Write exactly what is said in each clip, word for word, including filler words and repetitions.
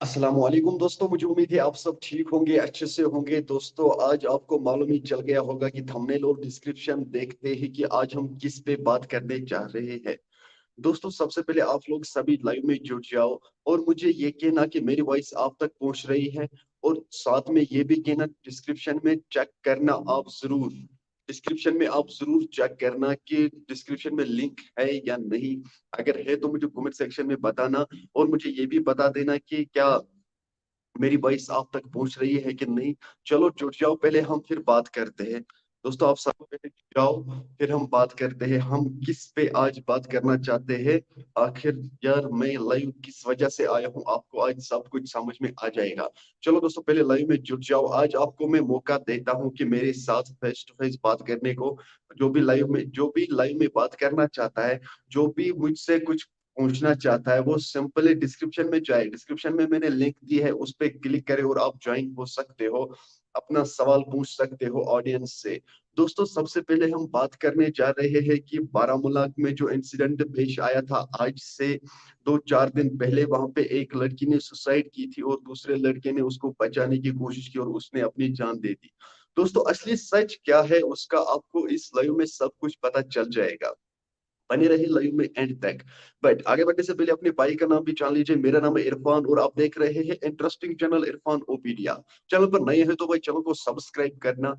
अस्सलाम वालेकुम दोस्तों, मुझे उम्मीद है आप सब ठीक होंगे, अच्छे से होंगे। दोस्तों, आज आपको मालूम ही चल गया होगा कि थंबनेल और डिस्क्रिप्शन देखते ही कि आज हम किस पे बात करने जा रहे हैं। दोस्तों, सबसे पहले आप लोग सभी लाइव में जुड़ जाओ और मुझे ये कहना कि मेरी वॉइस आप तक पहुंच रही है, और साथ में ये भी कहना, डिस्क्रिप्शन में चेक करना आप जरूर, डिस्क्रिप्शन में आप जरूर चेक करना कि डिस्क्रिप्शन में लिंक है या नहीं। अगर है तो मुझे कमेंट सेक्शन में बताना, और मुझे ये भी बता देना कि क्या मेरी वॉइस आप तक पहुंच रही है कि नहीं। चलो जुड़ जाओ, पहले हम फिर बात करते हैं। दोस्तों, आप सब पहले जुड़ जाओ, फिर हम बात करते हैं हम किस पे आज बात करना चाहते हैं। आखिर यार, मैं लाइव किस वजह से आया हूँ, आपको आज सब कुछ समझ में आ जाएगा। चलो दोस्तों, पहले लाइव में जुड़ जाओ। आज आपको मैं मौका देता हूँ कि मेरे साथ फेस टू फेस बात करने को, जो भी लाइव में जो भी लाइव में बात करना चाहता है, जो भी मुझसे कुछ पूछना चाहता है, वो सिंपली डिस्क्रिप्शन में जाए। डिस्क्रिप्शन में मैंने लिंक दी है, उस पर क्लिक करें और आप ज्वाइन हो सकते हो, अपना सवाल पूछ सकते हो ऑडियंस से। दोस्तों, सबसे पहले हम बात करने जा रहे हैं कि बारामूला में जो इंसिडेंट पेश आया था आज से दो चार दिन पहले, वहां पे एक लड़की ने सुसाइड की थी और दूसरे लड़के ने उसको बचाने की कोशिश की और उसने अपनी जान दे दी। दोस्तों, असली सच क्या है, उसका आपको इस लाइव में सब कुछ पता चल जाएगा। बने रहे लाइव में एंड तक। बट आगे बढ़ने से पहले अपने भाई का नाम भी जान लीजिए। मेरा नाम है इरफान और आप देख रहे हैं इंटरेस्टिंग चैनल इरफान ओपीडिया। चैनल पर नए हैं तो भाई, चैनल को सब्सक्राइब करना।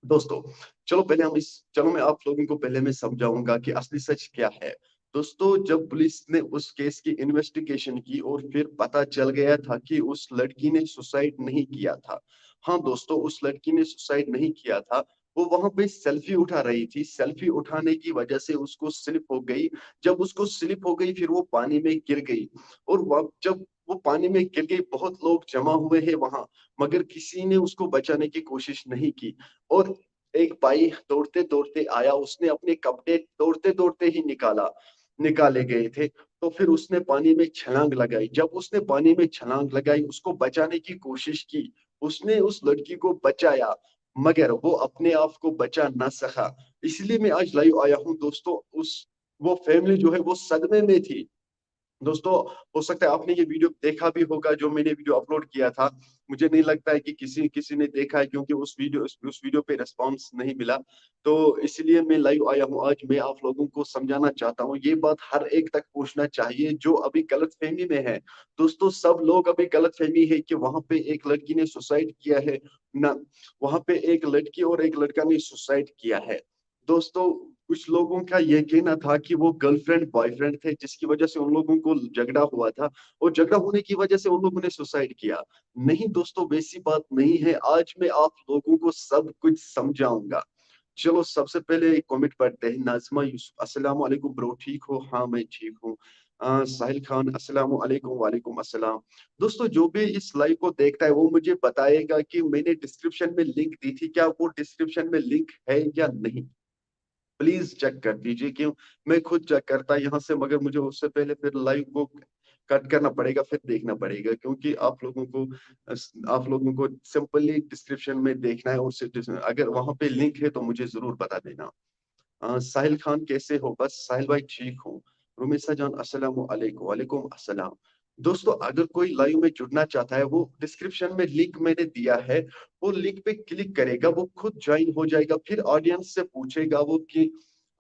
दोस्तों, चलो पहले हम इस चलो मैं आप लोगों को पहले मैं समझाऊंगा कि असली सच क्या है। दोस्तों, जब पुलिस ने उस केस की इन्वेस्टिगेशन की और फिर पता चल गया था कि उस लड़की ने सुसाइड नहीं किया था। हाँ दोस्तों, उस लड़की ने सुसाइड नहीं किया था। वो वहां पे सेल्फी उठा रही थी, सेल्फी उठाने की वजह से उसको स्लिप हो गई। जब उसको स्लिप हो गई, फिर वो पानी में गिर गई, और जब वो पानी में गिर गई, बहुत लोग जमा हुए हैं वहां, मगर किसी ने उसको बचाने की कोशिश नहीं की। और एक भाई दौड़ते दौड़ते आया, उसने अपने कपड़े दौड़ते दौड़ते ही निकाला निकाले गए थे। तो फिर उसने पानी में छलांग लगाई। जब उसने पानी में छलांग लगाई, उसको बचाने की कोशिश की, उसने उस लड़की को बचाया, मगर वो अपने आप को बचा ना सका। इसलिए मैं आज लाइव आया हूँ दोस्तों। उस वो फैमिली जो है, वो सदमे में थी। दोस्तों, हो सकता है आपने ये वीडियो देखा भी होगा, जो मैंने वीडियो अपलोड किया था। मुझे नहीं लगता है कि किसी किसी ने देखा है, क्योंकि उस वीडियो उस, उस वीडियो पे रिस्पॉन्स नहीं मिला। तो इसलिए मैं लाइव आया हूँ आज। मैं आप लोगों को समझाना चाहता हूँ, ये बात हर एक तक पहुंचना चाहिए जो अभी गलत फहमी में है। दोस्तों, सब लोग अभी गलत फहमी है कि वहां पे एक लड़की ने सुसाइड किया है ना, वहां पे एक लड़की और एक लड़का ने सुसाइड किया है। दोस्तों, कुछ लोगों का ये कहना था कि वो गर्लफ्रेंड बॉयफ्रेंड थे, जिसकी वजह से उन लोगों को झगड़ा हुआ था, और झगड़ा होने की वजह से उन लोगों ने सुसाइड किया। नहीं दोस्तों, वैसी बात नहीं है। आज मैं आप लोगों को सब कुछ समझाऊंगा। चलो, सबसे पहले एक कमेंट पढ़ते हैं। नाजमा यूसुफ, अस्सलाम वालेकुम ब्रो, ठीक हो? हाँ, मैं ठीक हूँ। अ, साहिल खान, अस्सलाम वालेकुम। वालेकुम अस्सलाम। दोस्तों, जो भी इस लाइव को देखता है, वो मुझे बताएगा कि मैंने डिस्क्रिप्शन में लिंक दी थी, क्या वो डिस्क्रिप्शन में लिंक है या नहीं। प्लीज चेक कर दीजिए, क्यों, मैं खुद चेक करता यहाँ से, मगर मुझे उससे पहले फिर लाइव को कट करना पड़ेगा, फिर देखना पड़ेगा, क्योंकि आप लोगों को आप लोगों को सिंपली डिस्क्रिप्शन में देखना है, और सिर्फ अगर वहां पे लिंक है तो मुझे जरूर बता देना। अ, साहिल खान, कैसे हो? बस साहिल भाई, ठीक हूँ। रुमेसा जान, अस्सलाम वालेकुम। वालेकुम अस्सलाम। दोस्तों, अगर कोई लाइव में जुड़ना चाहता है, वो डिस्क्रिप्शन में लिंक मैंने दिया है, वो लिंक पे क्लिक करेगा, वो खुद ज्वाइन हो जाएगा। फिर ऑडियंस से पूछेगा वो कि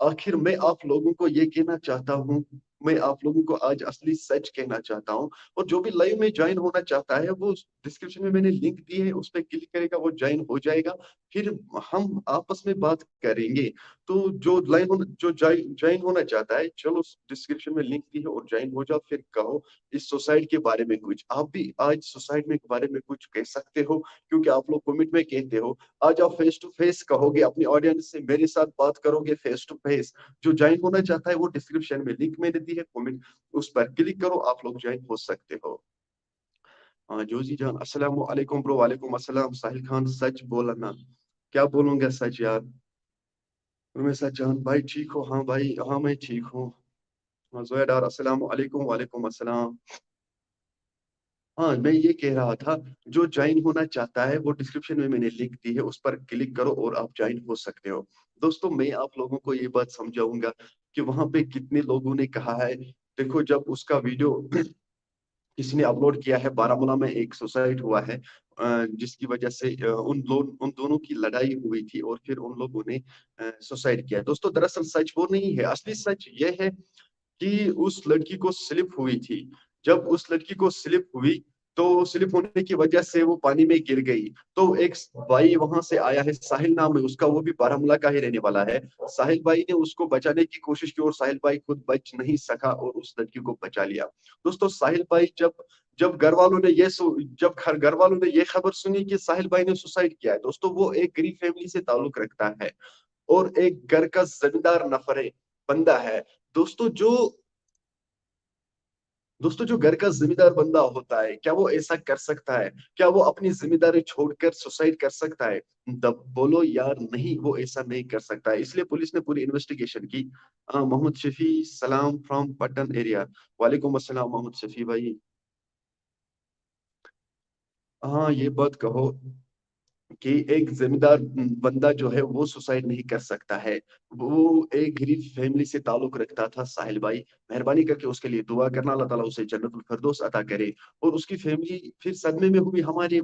आखिर मैं आप लोगों को ये कहना चाहता हूँ, मैं आप लोगों को आज असली सच कहना चाहता हूँ। और जो भी लाइव में ज्वाइन होना चाहता है, वो डिस्क्रिप्शन में मैंने लिंक दी है, उस पर क्लिक करेगा, वो ज्वाइन हो जाएगा। फिर हम आपस में बात करेंगे। तो जो लाइन होना जो ज्वाइन होना चाहता है, चलो, डिस्क्रिप्शन में लिंक दी है और ज्वाइन हो जाओ। फिर कहो इस सोसाइटी के बारे में कुछ, आप भी आज सोसाइटी में के बारे में कुछ कह सकते हो, क्योंकि आप लोग कमेंट में कहते हो। आज आप फेस टू फेस कहोगे अपनी ऑडियंस से, मेरे साथ बात करोगे फेस टू फेस। जो ज्वाइन होना चाहता है, वो डिस्क्रिप्शन में लिंक मैंने दी है, कमेंट उस पर क्लिक करो, आप लोग ज्वाइन हो सकते हो। हाँ, जोजी जान, अस्सलाम वालेकुम ब्रो। वालेकुम अस्सलाम। साहिल खान, सच बोला ना? क्या बोलूंगा सच यार। रुमेसा जान, भाई ठीक हो? हाँ भाई, हाँ, मैं ठीक हूँ। हाँ, जोया डार, अस्सलाम वालेकुम। वालेकुम अस्सलाम। हाँ, मैं ये कह रहा था, जो ज्वाइन होना चाहता है, वो डिस्क्रिप्शन में मैंने लिंक दी है, उस पर क्लिक करो और आप ज्वाइन हो सकते हो। दोस्तों, मैं आप लोगों को ये बात समझाऊंगा कि वहां पे कितने लोगों ने कहा है। देखो, जब उसका वीडियो किसी ने अपलोड किया है, बारामूला में एक सुसाइड हुआ है, अ, जिसकी वजह से, अ, उन लोग, उन दोनों की लड़ाई हुई थी और फिर उन लोगों ने, अ, सुसाइड किया। दोस्तों, दरअसल सच वो नहीं है। असली सच ये है कि उस लड़की को स्लिप हुई थी। जब उस लड़की को स्लिप हुई, तो स्लिप होने की वजह से वो पानी में गिर गई। तो एक भाई वहां से आया है, साहिल नाम है उसका, वो भी बारामूला का ही रहने वाला है। साहिल भाई ने उसको बचाने की कोशिश की और साहिल भाई खुद बच नहीं सका और उस लड़की को बचा लिया। दोस्तों, साहिल भाई जब जब घर वालों ने ये सो जब घर घर वालों ने ये खबर सुनी कि साहिल भाई ने सुसाइड किया है, दोस्तों, वो एक गरीब फैमिली से ताल्लुक रखता है और एक घर का जमींदार नफर है, बंदा है। दोस्तों, जो दोस्तों, जो घर का जिम्मेदार बंदा होता है, क्या वो ऐसा कर सकता है? क्या वो अपनी जिम्मेदारी छोड़कर सुसाइड कर सकता है? दब बोलो यार, नहीं, वो ऐसा नहीं कर सकता है। इसलिए पुलिस ने पूरी इन्वेस्टिगेशन की। अ, मोहम्मद शफी, सलाम फ्रॉम पटन एरिया। वालेकुम अस्सलाम मोहम्मद शफी भाई। हाँ, ये बात कहो कि एक जिम्मेदार बंदा जो है, वो सुसाइड नहीं कर सकता है। वो एक गरीब फैमिली से ताल्लुक रखता था साहिल भाई। मेहरबानी करके उसके लिए दुआ करना, अल्लाह ताला उसे जन्नतुल फिरदौस अता करे। और उसकी फैमिली फिर सदमे में हुई, हमारे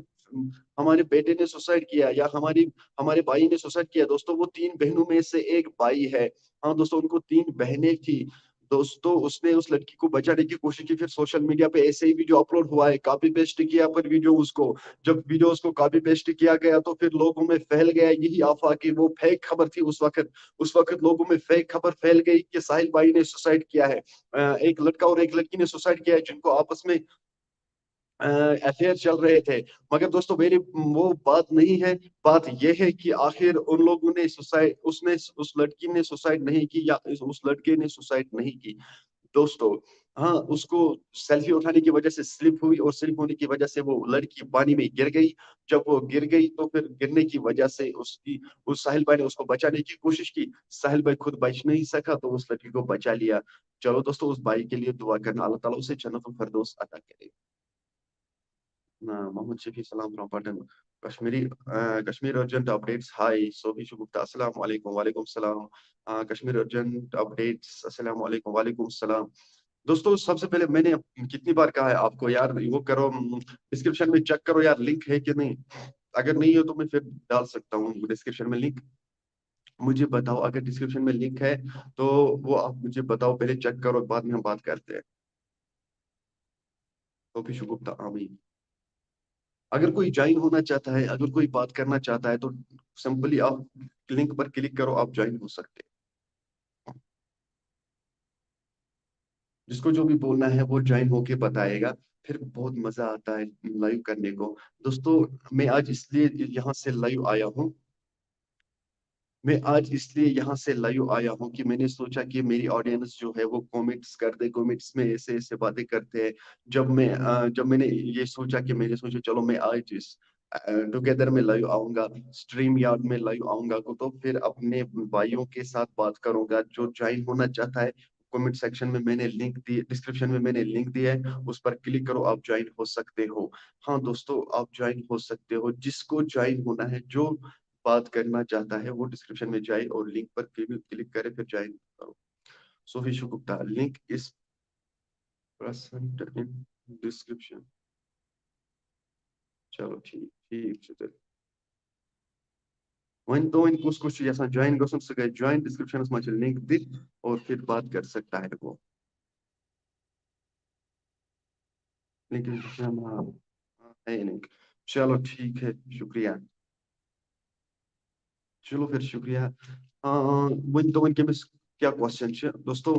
हमारे बेटे ने सुसाइड किया या हमारी हमारे भाई ने सुसाइड किया। दोस्तों, वो तीन बहनों में से एक भाई है। हाँ दोस्तों, उनको तीन बहनें थी। दोस्तों, उसने उस लड़की को बचाने की कोशिश की, फिर सोशल मीडिया पे ऐसे ही वीडियो अपलोड हुआ है, कॉपी पेस्ट किया पर वीडियो उसको, जब वीडियो उसको कॉपी पेस्ट किया गया तो फिर लोगों में फैल गया यही अफवाह कि वो फेक खबर थी। उस वक्त उस वक्त लोगों में फेक खबर फैल गई कि साहिल भाई ने सुसाइड किया है। अ, एक लड़का और एक लड़की ने सुसाइड किया है, जिनको आपस में अफेयर चल रहे थे। मगर दोस्तों, मेरी वो बात नहीं है। बात यह है कि आखिर उन लोगों ने सुसाइड उसने उस लड़की ने सुसाइड नहीं की या इस- उस लड़के ने सुसाइड नहीं की। दोस्तों, हाँ, उसको सेल्फी उठाने की वजह से स्लिप हुई और स्लिप होने की वजह से वो लड़की पानी में गिर गई। जब वो गिर गई तो फिर गिरने की वजह से उसकी उस साहिल भाई ने उसको बचाने की कोशिश की। साहिल भाई खुद बच नहीं सका तो उस लड़की को बचा लिया। चलो दोस्तों, उस भाई के लिए दुआ करना, अल्लाह ताला उसे जन्नतुल फिरदौस अता करे। मोहम्मद शफी, सलाम from Pattan. Kashmiri Kashmir urgent updates, hi. Sofi Shagufta, अस्सलाम वालेकुम। वालेकुम सलाम। कश्मीर अर्जेंट अपडेट्स, अस्सलाम वालेकुम। वालेकुम सलाम। दोस्तों, सबसे पहले मैंने कितनी बार कहा है आपको यार, वो करो, डिस्क्रिप्शन में चेक करो यार, लिंक है कि नहीं। अगर नहीं हो तो मैं फिर डाल सकता हूँ डिस्क्रिप्शन में लिंक। मुझे बताओ, अगर डिस्क्रिप्शन में लिंक है तो वो आप मुझे बताओ, पहले चेक करो, बाद में हम बात करते हैं। सोफी शुगुप्ता, आमीन। अगर कोई ज्वाइन होना चाहता है, अगर कोई बात करना चाहता है तो सिंपली आप लिंक पर क्लिक करो, आप ज्वाइन हो सकते हैं। जिसको जो भी बोलना है वो ज्वाइन होके बताएगा, फिर बहुत मजा आता है लाइव करने को। दोस्तों, मैं आज इसलिए यहाँ से लाइव आया हूँ मैं आज इसलिए यहाँ से लाइव आया हूँ कि मैंने सोचा कि मेरी ऑडियंस जो है वो कमेंट्स कर दे, कमेंट्स में ऐसे ऐसे बातें करते हैं। जब मैं अ, जब मैंने ये सोचा कि मैंने सोचा चलो मैं आज इस टुगेदर में लाइव आऊंगा, स्ट्रीम यार्ड में लाइव आऊंगा को तो फिर अपने भाइयों के साथ बात करूंगा। जो ज्वाइन होना चाहता है, कमेंट सेक्शन में मैंने लिंक दी, डिस्क्रिप्शन में मैंने लिंक दिया है, उस पर क्लिक करो, आप ज्वाइन हो सकते हो। हाँ दोस्तों, आप ज्वाइन हो सकते हो। जिसको ज्वाइन होना है, जो बात करना चाहता है वो डिस्क्रिप्शन में जाए और लिंक पर क्लिक करे, फिर ज्वाइन करो। Sophie Shugupta, link is present in description. چلو ٹھیٖک، ٹھیٖک چھُ تیٚلہِ۔ وۄنۍ تو وۄنۍ کُس کُس چھُ یژھان جوائن گژھُن، سُہ گژھِ جوائن، ڈسکرپشنس منٛز چھِ لنک دِتھ اور پھر بات کر سکتا ہے وہ۔ لیکن ہاں، ہے لنک۔ چلو ٹھیٖک ہے، شُکریہ۔ چلو پھر شُکریہ۔ آ، ؤنۍ تو وۄنۍ کٔمِس کیٛاہ کوسچن چھِ؟ دوستو،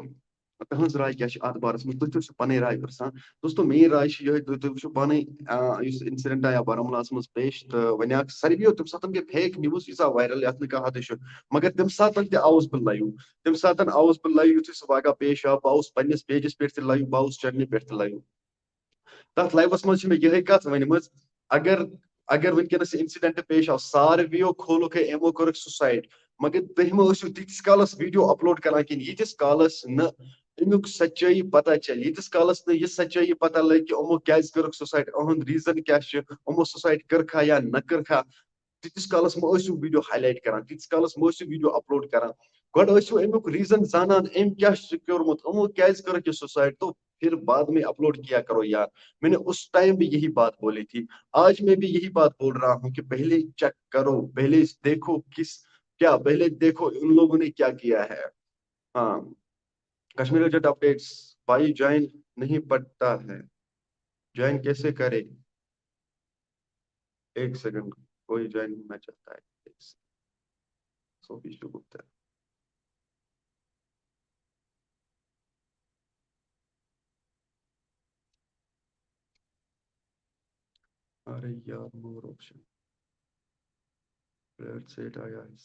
تُہٕنٛز راے کیٛاہ چھِ اَتھ بارَس منٛز؟ تُہۍ تہِ چھِو پَنٕنۍ راے پرٛژھان۔ دوستو، میٛٲنۍ راے چھِ یِہوٚے، تُہۍ، تُہۍ وٕچھِو پانَے، آ، یُس اِنسِڈنٛٹ آیو بارہمولاہَس منٛز پیش، تہٕ وۄنۍ آکھ ساروِیو تَمہِ ساتہٕ گٔے فیک نیوٕز ییٖژاہ وایرَل، یَتھ نہٕ کانٛہہ حدٕے چھُ۔ مگر تَمہِ ساتہٕ تہِ آوُس بہٕ لایِو۔ تَمہِ ساتہٕ آوُس بہٕ لایِو، یُتھُے سُہ واقعہ پیش آو، بہٕ آوُس پنٛنِس پیجَس پٮ۪ٹھ تہِ لایِو، بہٕ آوُس چَنلہِ پٮ۪ٹھ تہِ لایِو۔ تَتھ لایِوَس منٛز چھِ مےٚ یِہوٚے کَتھ ؤنمٕژ، اگر، اگر وٕنکیٚنَس یہِ اِنسِڈنٛٹ پیش آو، ساروِیو کھولُکھ ہے، یِمو کوٚرُکھ سُسایِڈ، مگر تُہۍ مہ ٲسِو تیٖتِس کالَس ویٖڈیو اَپلوڈ کَران کِہیٖنۍ، ییٖتِس کالَس نہٕ اَمیُک سچٲیی پَتہ چَلہِ، ییٖتِس کالَس نہٕ یہِ سچٲیی پَتہ لَگہِ کہِ یِمو کیٛازِ کٔرٕکھ سُسایِڈ، أہُنٛد ریٖزَن کیٛاہ چھُ، یِمو سُسایِڈ کٔرکھا یا نہ کٔرکھا، تیٖتِس کالَس مہ ٲسِو ویٖڈیو ہاے لایِٹ کَران، تیٖتِس کالَس مہ ٲسِو ویٖڈیو اَپلوڈ کَران۔ گۄڈٕ ٲسِو اَمیُک ریٖزَن زانان، أمۍ کیٛاہ چھُ کوٚرمُت، یِمو کیٛازِ کٔرٕکھ یہِ سُسایِڈ۔ تو फिर बाद में अपलोड किया करो यार। मैंने उस टाइम भी यही बात बोली थी, आज मैं भी यही बात बोल रहा हूँ कि पहले चेक करो, पहले देखो किस क्या पहले देखो उन लोगों ने क्या किया है। हाँ, कश्मीर जट अपडेट्स। भाई ज्वाइन नहीं पड़ता है, ज्वाइन कैसे करे? एक सेकंड, कोई ज्वाइन होना चाहता है? एक सेकंड। सो विष्णुगुप्ता। अरे यार, मोर ऑप्शन। लेट्स सेट आया।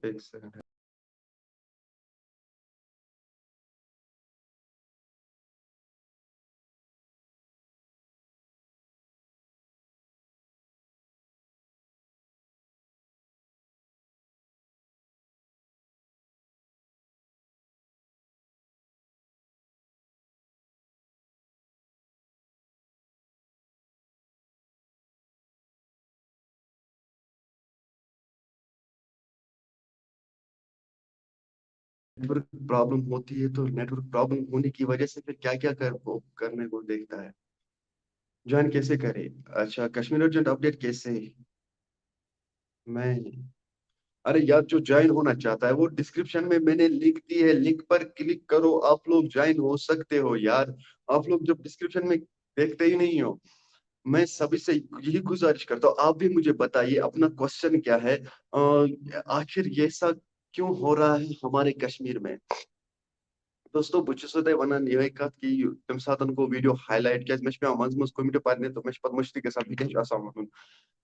एक सेकंड। नेटवर्क प्रॉब्लम होती है, तो नेटवर्क प्रॉब्लम होने की वजह से फिर क्या क्या कर वो करने को देखता है। ज्वाइन कैसे करे? अच्छा, कश्मीर अर्जेंट अपडेट कैसे? मैं अरे यार, जो ज्वाइन होना चाहता है वो डिस्क्रिप्शन में मैंने लिंक दी है, लिंक पर क्लिक करो, आप लोग ज्वाइन हो सकते हो यार। आप लोग जब डिस्क्रिप्शन में देखते ही नहीं हो। मैं सभी से यही गुजारिश करता हूँ, आप भी मुझे बताइए अपना क्वेश्चन क्या है। अ, आखिर ये ऐसा क्यों हो रहा है हमारे कश्मीर में? دوستو، بہٕ چھُسو تۄہہِ وَنان یِہوٚے کَتھ کہِ یہِ، تَمہِ ساتَن گوٚو ویٖڈیو ہاے لایِٹ، کیٛازِ مےٚ چھِ پٮ۪وان منٛزٕ منٛزٕ کُنہِ تہِ پَرنہِ، تہٕ مےٚ چھِ پَتہٕ مٔشتٕے گژھان بہٕ کیٛاہ چھُس آسان وَنُن۔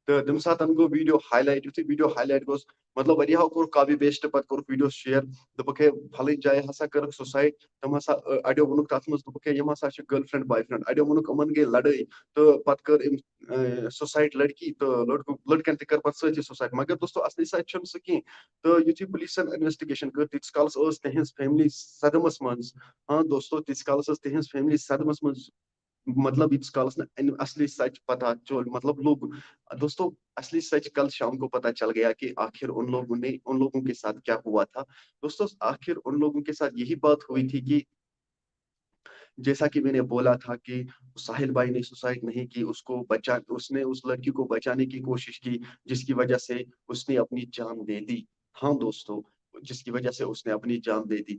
تہٕ تَمہِ ساتَن گوٚو ویٖڈیو ہاے لایِٹ، یُتھُے ویٖڈیو ہاے لایِٹ گوٚژھ، مطلب، واریاہو کوٚر کاپی پیسٹ، پَتہٕ کوٚرُکھ ویٖڈیو شِیَر، دوٚپُکھ، "ہے، پھَلٲنۍ جایہِ ہسا کٔرٕکھ سوسایِڈ۔" تِم ہسا، اَ، اَڑیو ووٚنُکھ تَتھ منٛز، دوٚپُکھ، "ہے، یِم ہسا چھِ گٔرل فرٛٮ۪نٛڈ باے فرٛٮ۪نٛڈ۔" اَڑیو ووٚنُکھ، "یِمَن گٔے لَڑٲے۔" تہٕ پَتہٕ کٔر أمۍ، اَ، سوسایِڈ لڑکی، تہٕ لڑکہٕ، لڑکن تہِ کٔر پَتہٕ سۭتی سوسایِڈ۔ مگر دوستو، اَصلی سَچ چھُنہٕ سُہ کینٛہہ۔ تہٕ یُتھُے پُلیٖسَن اِنویسٹِگیشَن کٔر، تیٖتِس کالَس ٲس تِہِنٛز فیملی صدمَس منٛز۔ ہاں دوستو، تیٖتِس کالَس ٲس تِہِنٛز فیملی صدمَس منٛز۔ مطلب، ییٖتِس کالَس نہٕ اَمہِ اَصلی سَچ پَتہ چوٚل، مطلب، لوٚگ۔ دوستو، اَصلی سَچ کَل شام کو پَتہ چَل گیا کہ آخر اُن لوگوں نے، اُن لوگوں کے ساتھ کیا ہوا تھا۔ دوستو، آخر اُن لوگوں کے ساتھ یہی بات ہوئی تھی کہ جیسا کہ میں نے بولا تھا کہ ساحل بھائی نے سوسائڈ نہیں کی، اس کو بچا، اس نے اس لڑکی کو بچانے کی کوشش کی، جس کی وجہ سے اس نے اپنی جان دے دی۔ ہاں دوستو، جس کی وجہ سے اس نے اپنی جان دے دی۔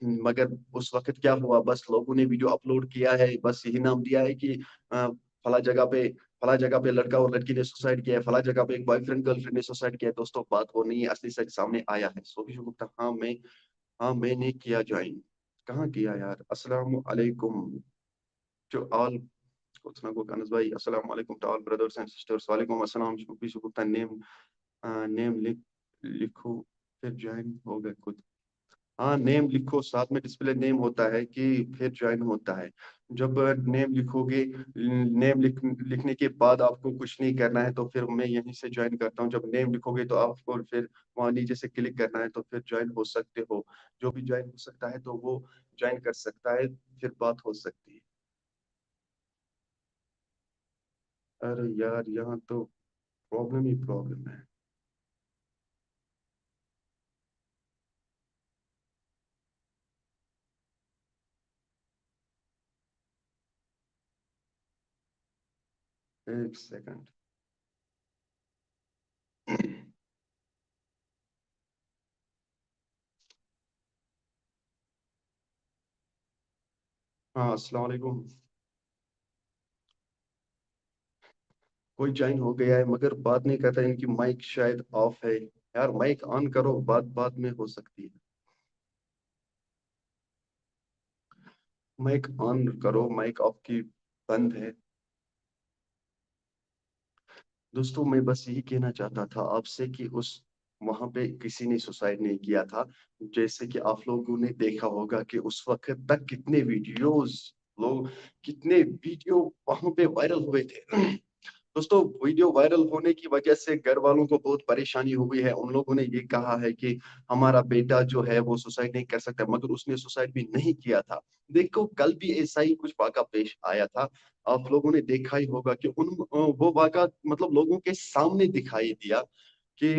مگر اس وقت کیا ہوا، بس لوگوں نے ویڈیو اپلوڈ کیا ہے، بس یہی نام دیا ہے کہ، آ، فلاں جگہ پہ، فلاں جگہ پہ لڑکا اور لڑکی نے سوسائڈ کیا ہے، فلاں جگہ پہ ایک بوائے فرینڈ گرل فرینڈ نے سوسائڈ کیا ہے۔ دوستو، بات وہ نہیں ہے، اصلی سچ سامنے آیا ہے۔ سو بھی شکر تھا۔ ہاں، میں، ہاں، میں نے کیا جوائن۔ کہاں کیا یار؟ السلام علیکم۔ جو آل، کتنا کو کنز بھائی، السلام علیکم to all brothers and sisters۔ وعلیکم السلام۔ شکریہ، شکریہ۔ نیم، آ، نیم لکھ، لکھو، پھر جوائن ہوگا خود۔ ہاں، نیم لکھو، ساتھ میں ڈسپلے نیم ہوتا ہے کہ پھر جوائن ہوتا ہے۔ جب نیم لکھو گے، نیم لکھ، لکھنے کے بعد آپ کو کچھ نہیں کرنا ہے، تو پھر میں یہیں سے جوائن کرتا ہوں۔ جب نیم لکھو گے تو آپ کو پھر وہاں نیچے سے کلک کرنا ہے، تو پھر جوائن ہو سکتے ہو۔ جو بھی جوائن ہو سکتا ہے تو وہ جوائن کر سکتا ہے، پھر بات ہو سکتی ہے۔ ارے یار، یہاں تو پرابلم ہی پرابلم ہے۔ ایک سیکنڈ۔ ہاں، السلام علیکم۔ کوئی جوائن ہو گیا ہے مگر بات نہیں کرتا، ان کی مائک شاید آف ہے۔ یار، مائک آن کرو، بات بعد میں ہو سکتی ہے۔ مائک آن کرو، مائک آپ کی بند ہے۔ دوستو، میں بس یہی کہنا چاہتا تھا آپ سے کہ اس، وہاں پہ کسی نے سوسائڈ نہیں کیا تھا۔ جیسے کہ آپ لوگوں نے دیکھا ہوگا کہ اس وقت تک کتنے ویڈیوز، لوگ، کتنے ویڈیو وہاں پہ وائرل ہوئے تھے۔ دوستو، ویڈیو وائرل ہونے کی وجہ سے گھر والوں کو بہت پریشانی ہوئی ہے۔ ان لوگوں نے یہ کہا ہے کہ ہمارا بیٹا جو ہے وہ سوسائڈ نہیں کر سکتا، مگر اس نے سوسائڈ بھی نہیں کیا تھا۔ دیکھو، کل بھی ایسا ہی کچھ واقعہ پیش آیا تھا۔ آپ لوگوں نے دیکھا ہی ہوگا کہ ان، وہ واقعہ، مطلب، لوگوں کے سامنے دکھائی دیا کہ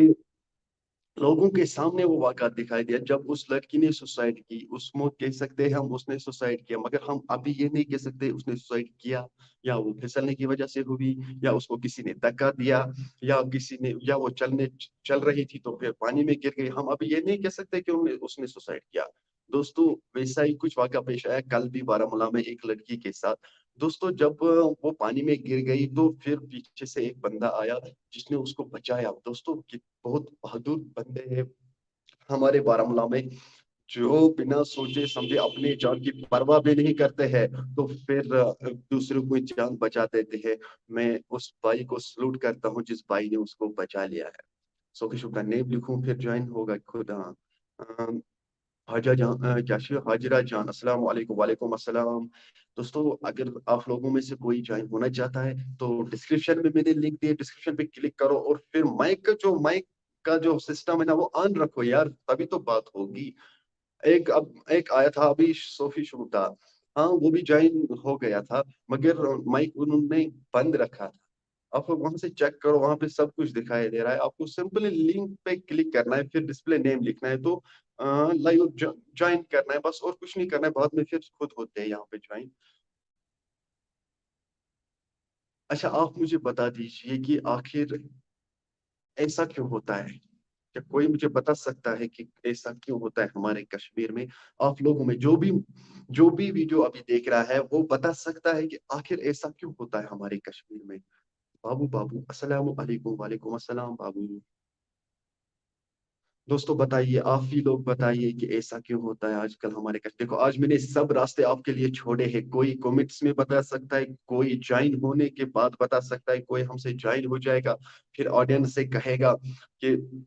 लोगों के सामने वो वाकया दिखाई दिया जब उस लड़की ने सुसाइड की। उसको कह सकते हैं हम उसने सुसाइड किया, मगर हम अभी ये नहीं कह सकते उसने सुसाइड किया या वो फिसलने की वजह से हुई या उसको किसी ने धक्का दिया या किसी ने, या वो चलने चल रही थी तो फिर पानी में गिर गई। हम अभी ये नहीं कह सकते कि उन्हें, उसने सुसाइड किया। दोस्तों, वैसा ही कुछ वाकया पेश आया कल भी बारामूला में एक लड़की के साथ। दोस्तों, जब वो पानी में गिर गई तो फिर पीछे से एक बंदा आया जिसने उसको बचाया। दोस्तों, कि बहुत बहादुर बंदे हैं हमारे बारामूला में, जो बिना सोचे समझे अपने जान की परवाह भी नहीं करते हैं, तो फिर अ, दूसरों की जान बचा देते हैं। मैं उस भाई को सल्यूट करता हूँ जिस भाई ने उसको बचा लिया है। सोफी शुभ का नेम लिखूं फिर ज्वाइन होगा खुद। हाँ। अम, हाजा जान, अ, क्या शी-, हाजिरा जान, अस्सलाम वालेकुम। वालेकुम अस्सलाम। दोस्तों, अगर आप लोगों में से कोई ज्वाइन होना चाहता है तो डिस्क्रिप्शन में मैंने लिंक दिया, डिस्क्रिप्शन पे क्लिक करो और फिर माइक का जो, माइक का जो सिस्टम है ना, वो ऑन रखो यार, तभी तो बात होगी। एक, अब एक आया था अभी, सोफी शुभ था। हाँ, वो भी ज्वाइन हो गया था, मगर माइक उन्होंने बंद रखा था। आप लोग वहां से चेक करो, वहां पे सब कुछ दिखाई दे रहा है। आपको सिंपली लिंक पे क्लिक करना है, फिर डिस्प्ले नेम लिखना है, तो लाइव ज्वाइन करना है बस, और कुछ नहीं करना है। बाद में फिर खुद होते हैं यहाँ पे ज्वाइन। अच्छा, आप मुझे बता दीजिए कि आखिर ऐसा क्यों होता है? क्या कोई मुझे बता सकता है कि ऐसा क्यों होता है हमारे कश्मीर में? आप लोगों में जो भी, जो भी वीडियो अभी देख रहा है, वो बता सकता है कि आखिर ऐसा क्यों होता है हमारे कश्मीर में? बाबू, बाबू, अस्सलाम वालेकुम। वालेकुम अस्सलाम बाबू। दोस्तों, बताइए, आप ही लोग बताइए कि ऐसा क्यों होता है आजकल हमारे कश-, देखो, आज मैंने सब रास्ते आपके लिए छोड़े हैं। कोई कमेंट्स में बता सकता है, कोई ज्वाइन होने के बाद बता सकता है, कोई हमसे ज्वाइन हो जाएगा, फिर ऑडियंस से कहेगा कि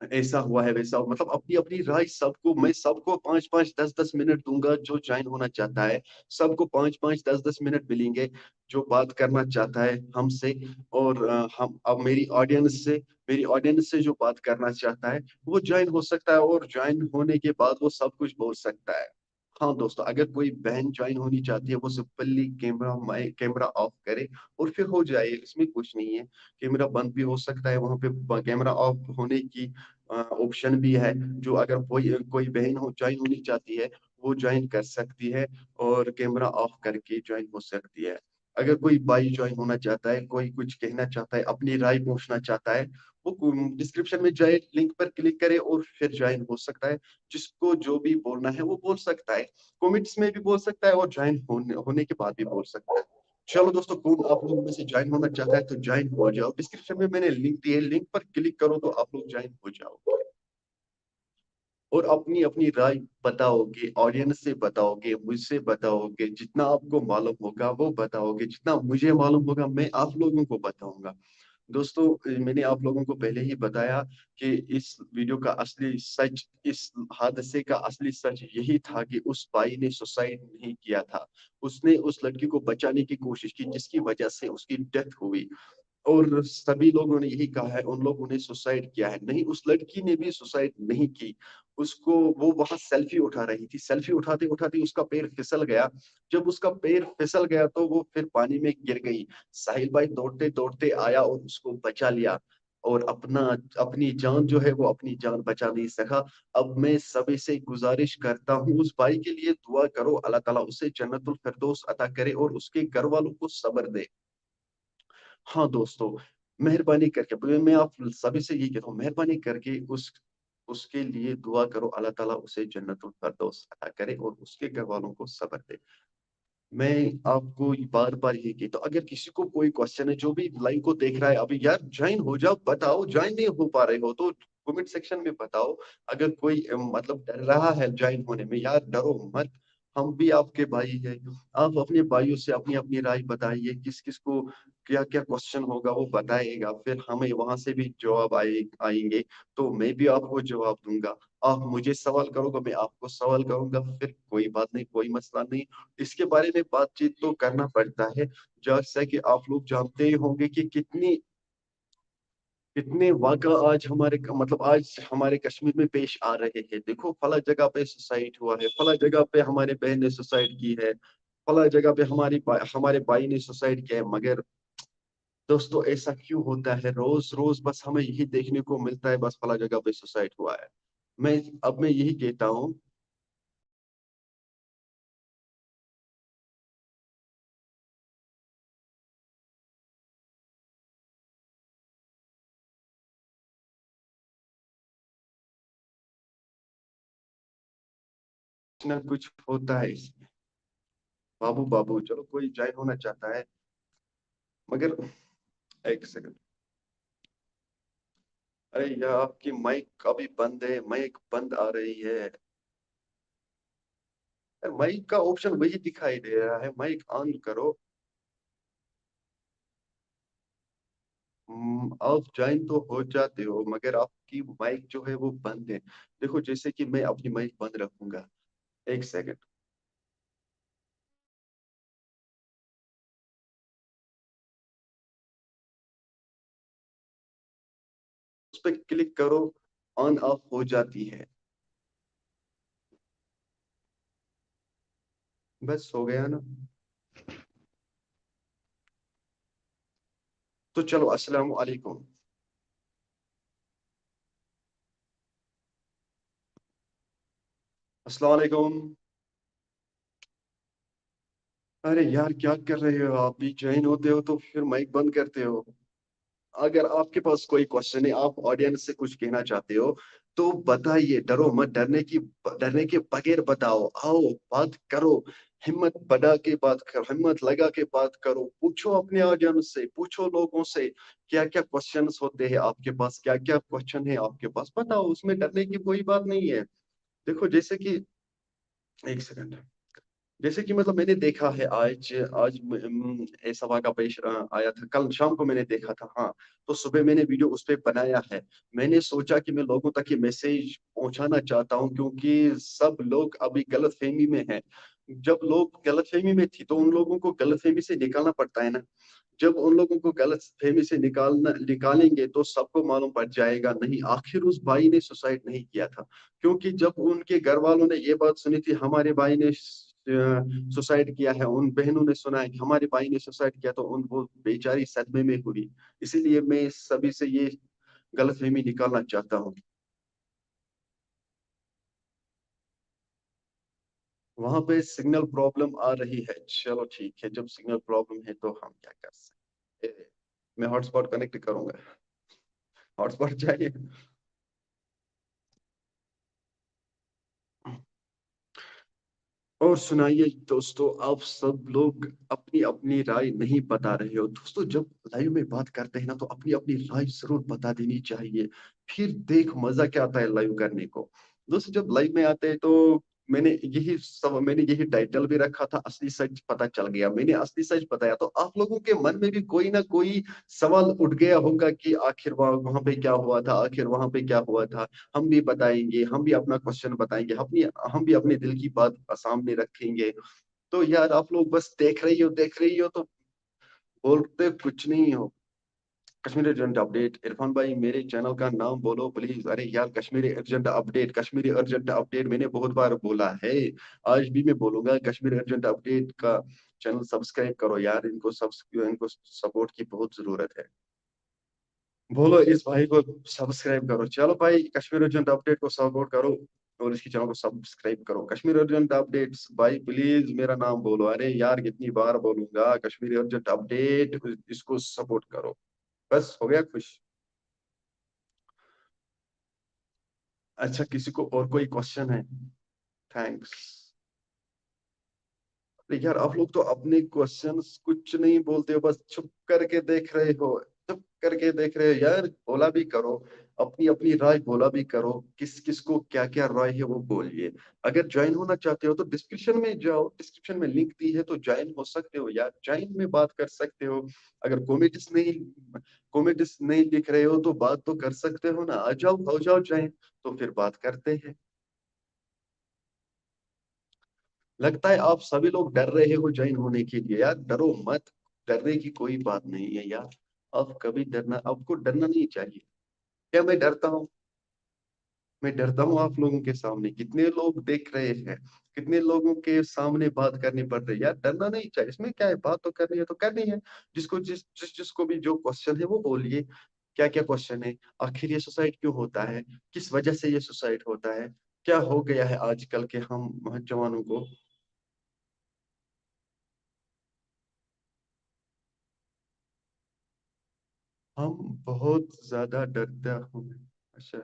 ऐसा हुआ है, वैसा हुआ, मतलब अपनी अपनी राय सबको, मैं सबको पाँच पाँच दस दस मिनट दूंगा जो ज्वाइन होना चाहता है, सबको पाँच पाँच दस दस मिनट मिलेंगे। जो बात करना चाहता है हमसे और अ, हम, अब मेरी ऑडियंस से, मेरी ऑडियंस से जो बात करना चाहता है वो ज्वाइन हो सकता है और ज्वाइन होने के बाद वो सब कुछ बोल सकता है। हाँ दोस्तों, अगर कोई बहन ज्वाइन होनी चाहती है वो simply camera, mic, camera off करे और फिर हो जाए, इसमें कुछ नहीं है। कैमरा बंद भी हो सकता है, वहां पे कैमरा ऑफ होने की ऑप्शन भी है। जो अगर कोई कोई बहन हो ज्वाइन होनी चाहती है वो ज्वाइन कर सकती है और कैमरा ऑफ करके ज्वाइन हो सकती है। अगर कोई भाई ज्वाइन होना चाहता है, कोई कुछ कहना चाहता है, अपनी राय पूछना चाहता है, वो डिस्क्रिप्शन में जाए, लिंक पर क्लिक करे और फिर ज्वाइन हो सकता है। जिसको जो भी बोलना है वो बोल सकता है। कमेंट्स में भी बोल सकता है और ज्वाइन होने, होने के बाद भी बोल सकता है। चलो दोस्तों, कौन आप लोगों में से ज्वाइन होना चाहता है तो ज्वाइन हो जाओ। डिस्क्रिप्शन में मैंने लिंक दी है, लिंक पर क्लिक करो तो आप लोग ज्वाइन हो जाओगे और अपनी अपनी राय बताओगे, ऑडियंस से बताओगे, मुझसे बताओगे, जितना आपको मालूम होगा वो बताओगे, जितना मुझे मालूम होगा मैं आप लोगों को बताऊंगा। दोस्तों, मैंने आप लोगों को पहले ही बताया कि इस वीडियो का असली सच, इस हादसे का असली सच यही था कि उस भाई ने सुसाइड नहीं किया था, उसने उस लड़की को बचाने की कोशिश की जिसकी वजह से उसकी डेथ हुई। और सभी लोगों ने यही कहा है उन लोगों ने सुसाइड किया है। नहीं, उस लड़की ने भी सुसाइड नहीं की। उसको, वो वहां सेल्फी उठा रही थी, सेल्फी उठाते उठाते उसका पैर फिसल गया। जब उसका पैर फिसल गया तो वो फिर पानी में गिर गई। साहिल भाई दौड़ते दौड़ते आया और उसको बचा लिया और अपना, अपनी जान जो है वो अपनी जान बचा नहीं सका। अब मैं सभी से गुजारिश करता हूँ, उस भाई के लिए दुआ करो, अल्लाह ताला उसे जन्नतुल फिरदौस अता करे और उसके घर वालों को सब्र दे। हाँ दोस्तों, मेहरबानी करके, मैं मैं आप सभी से ये कहता हूँ, मेहरबानी करके उस, उसके लिए दुआ करो, अल्लाह ताला उसे जन्नतुल फिरदौस अता करे और उसके घर वालों को सब्र दे। मैं आपको बार बार ये कहता हूँ, अगर किसी को कोई क्वेश्चन है, जो भी लाइव को देख रहा है अभी, यार ज्वाइन हो जाओ, बताओ, ज्वाइन नहीं हो पा रहे हो तो कमेंट सेक्शन में बताओ। अगर कोई अम, मतलब डर रहा है ज्वाइन होने में, यार डरो मत, हम भी आपके भाई हैं। आप अपने भाइयों से अपनी अपनी राय बताइए, किस किस को क्या क्या क्वेश्चन होगा वो बताएगा, फिर हमें वहां से भी जवाब आए आएंगे। तो मैं भी आपको जवाब दूंगा, आप मुझे सवाल करोगे, मैं आपको सवाल करूंगा, फिर कोई बात नहीं, कोई मसला नहीं। इसके बारे में बातचीत तो करना पड़ता है। जैसा कि आप लोग जानते ही होंगे कि कितनी, कितने वाक़ा आज हमारे क-, मतलब आज हमारे कश्मीर में पेश आ रहे हैं। देखो, फला जगह पे सुसाइड हुआ है, फला जगह पे हमारे बहन ने सुसाइड की है, फला जगह पे हमारी बा-, हमारे भाई ने सुसाइड किया है, मगर दोस्तों, ऐसा क्यों होता है? रोज रोज बस हमें यही देखने को मिलता है, बस फला जगह पे सुसाइड हुआ है। मैं, अब मैं यही कहता हूँ, कुछ होता है इसमें। बाबू, बाबू, चलो, कोई ज्वाइन होना चाहता है, मगर एक सेकंड। अरे यार, आपकी माइक अभी बंद है, माइक बंद आ रही है। माइक का ऑप्शन वही दिखाई दे रहा है, माइक ऑन करो। हम्म, आप ज्वाइन तो हो जाते हो, मगर आपकी माइक जो है वो बंद है। देखो, जैसे कि मैं अपनी माइक बंद रखूंगा, एक सेकंड। उस पर क्लिक करो, ऑन ऑफ हो जाती है। बस हो गया ना। तो चलो, अस्सलाम वालेकुम। अस्सलाम वालेकुम। अरे यार, क्या कर रहे हो आप? भी ज्वाइन होते हो तो फिर माइक बंद करते हो। अगर आपके पास कोई क्वेश्चन है, आप ऑडियंस से कुछ कहना चाहते हो, तो बताइए। डरो मत, डरने की, डरने के बगैर बताओ। आओ, बात करो, हिम्मत बढ़ा के बात करो, हिम्मत लगा के बात करो। पूछो अपने ऑडियंस से, पूछो लोगों से क्या क्या क्वेश्चंस होते हैं आपके पास, क्या क्या क्वेश्चन है आपके पास, बताओ। उसमें डरने की कोई बात नहीं है। देखो, जैसे कि, एक सेकंड, जैसे कि मतलब मैंने देखा है, आज आज म- म- ऐसा वाक़ा पेश अ, आया था, कल शाम को मैंने देखा था। हाँ, तो सुबह मैंने वीडियो उस पे बनाया है। मैंने सोचा कि मैं लोगों तक ये मैसेज पहुंचाना चाहता हूँ, क्योंकि सब लोग अभी गलतफहमी में हैं। जब लोग गलतफहमी में थी, तो उन लोगों को गलतफहमी से निकालना पड़ता है ना। जब उन लोगों को गलतफहमी से निकालना निकालेंगे, तो सबको मालूम पड़ जाएगा, नहीं, आखिर उस भाई ने सुसाइड नहीं किया था। क्योंकि जब उनके घर वालों ने ये बात सुनी थी, हमारे भाई ने सुसाइड किया है, उन बहनों ने सुना है कि हमारे भाई ने सुसाइड किया, तो उन, वो बेचारी सदमे में हुई। इसीलिए मैं सभी से ये गलतफहमी निकालना चाहता हूँ। वहां पे सिग्नल प्रॉब्लम आ रही है। चलो, ठीक है, जब सिग्नल प्रॉब्लम है तो हम क्या कर सकते हैं? मैं हॉटस्पॉट कनेक्ट करूंगा। हॉटस्पॉट चाहिए। और सुनाइए दोस्तों, आप सब लोग अपनी अपनी राय नहीं बता रहे हो। दोस्तों, जब लाइव में बात करते हैं ना, तो अपनी अपनी राय जरूर बता देनी चाहिए। फिर देख, मजा क्या आता है लाइव करने को। दोस्तों, जब लाइव में आते हैं, तो मैंने यही सब, मैंने यही टाइटल भी रखा था, असली सच पता चल गया। मैंने असली सच बताया, तो आप लोगों के मन में भी कोई ना कोई सवाल उठ गया होगा कि आखिर वहाँ, वहाँ पे क्या हुआ था, आखिर वहाँ पे क्या हुआ था। हम भी बताएंगे, हम भी अपना क्वेश्चन बताएंगे, अपनी, हम भी अपने दिल की बात सामने रखेंगे। तो यार, आप लोग बस देख रही हो, देख रही हो, तो बोलते कुछ नहीं हो। कश्मीर अर्जेंट अपडेट, इरफान भाई, मेरे चैनल का नाम बोलो प्लीज। अरे यार, Kashmiri urgent update, Kashmiri urgent update मैंने बहुत बार बोला है, आज भी मैं बोलूंगा। कश्मीर अर्जेंट अपडेट का चैनल सब्सक्राइब करो यार, इनको सब्स इनको सपोर्ट की बहुत जरूरत है। बोलो, इस भाई को सब्सक्राइब करो। चलो भाई, कश्मीर अर्जेंट अपडेट को सपोर्ट करो और इसकी चैनल को सब्सक्राइब करो। कश्मीर अर्जेंट अपडेट्स भाई, प्लीज मेरा नाम बोलो। अरे यार, कितनी बार बोलूंगा, कश्मीर अर्जेंट अपडेट, इसको सपोर्ट करो। बस हो गया खुश। अच्छा, किसी को और कोई क्वेश्चन है? थैंक्स। अरे यार, आप लोग तो अपने क्वेश्चंस कुछ नहीं बोलते हो, बस चुप करके देख रहे हो, चुप करके देख रहे हो यार। बोला भी करो, अपनी अपनी राय बोला भी करो, किस किस को क्या क्या राय है वो बोलिए। अगर ज्वाइन होना चाहते हो तो डिस्क्रिप्शन में जाओ, डिस्क्रिप्शन में लिंक दी है, तो ज्वाइन हो सकते हो यार, ज्वाइन में बात कर सकते हो। अगर कमेंट्स नहीं, कमेंट्स नहीं लिख रहे हो तो बात तो कर सकते हो ना, आ जाओ, हो जाओ ज्वाइन, तो फिर बात करते हैं। लगता है आप सभी लोग डर रहे हो ज्वाइन होने के लिए। यार, डरो मत, डरने की कोई बात नहीं है यार। आप कभी डरना, आपको डरना नहीं चाहिए। क्या मैं डरता हूँ? मैं डरता हूँ आप लोगों के सामने। कितने लोग देख रहे हैं, कितने लोगों के सामने बात करनी पड़ रही है यार। डरना नहीं चाहिए, इसमें क्या है, बात तो करनी है तो करनी है। जिसको जिस जिस जिसको भी जो क्वेश्चन है वो बोलिए। क्या क्या क्वेश्चन है, आखिर ये सुसाइड क्यों होता है, किस वजह से ये सुसाइड होता है, क्या हो गया है आजकल के हम जवानों को? हम बहुत ज्यादा डरता हूँ। अच्छा,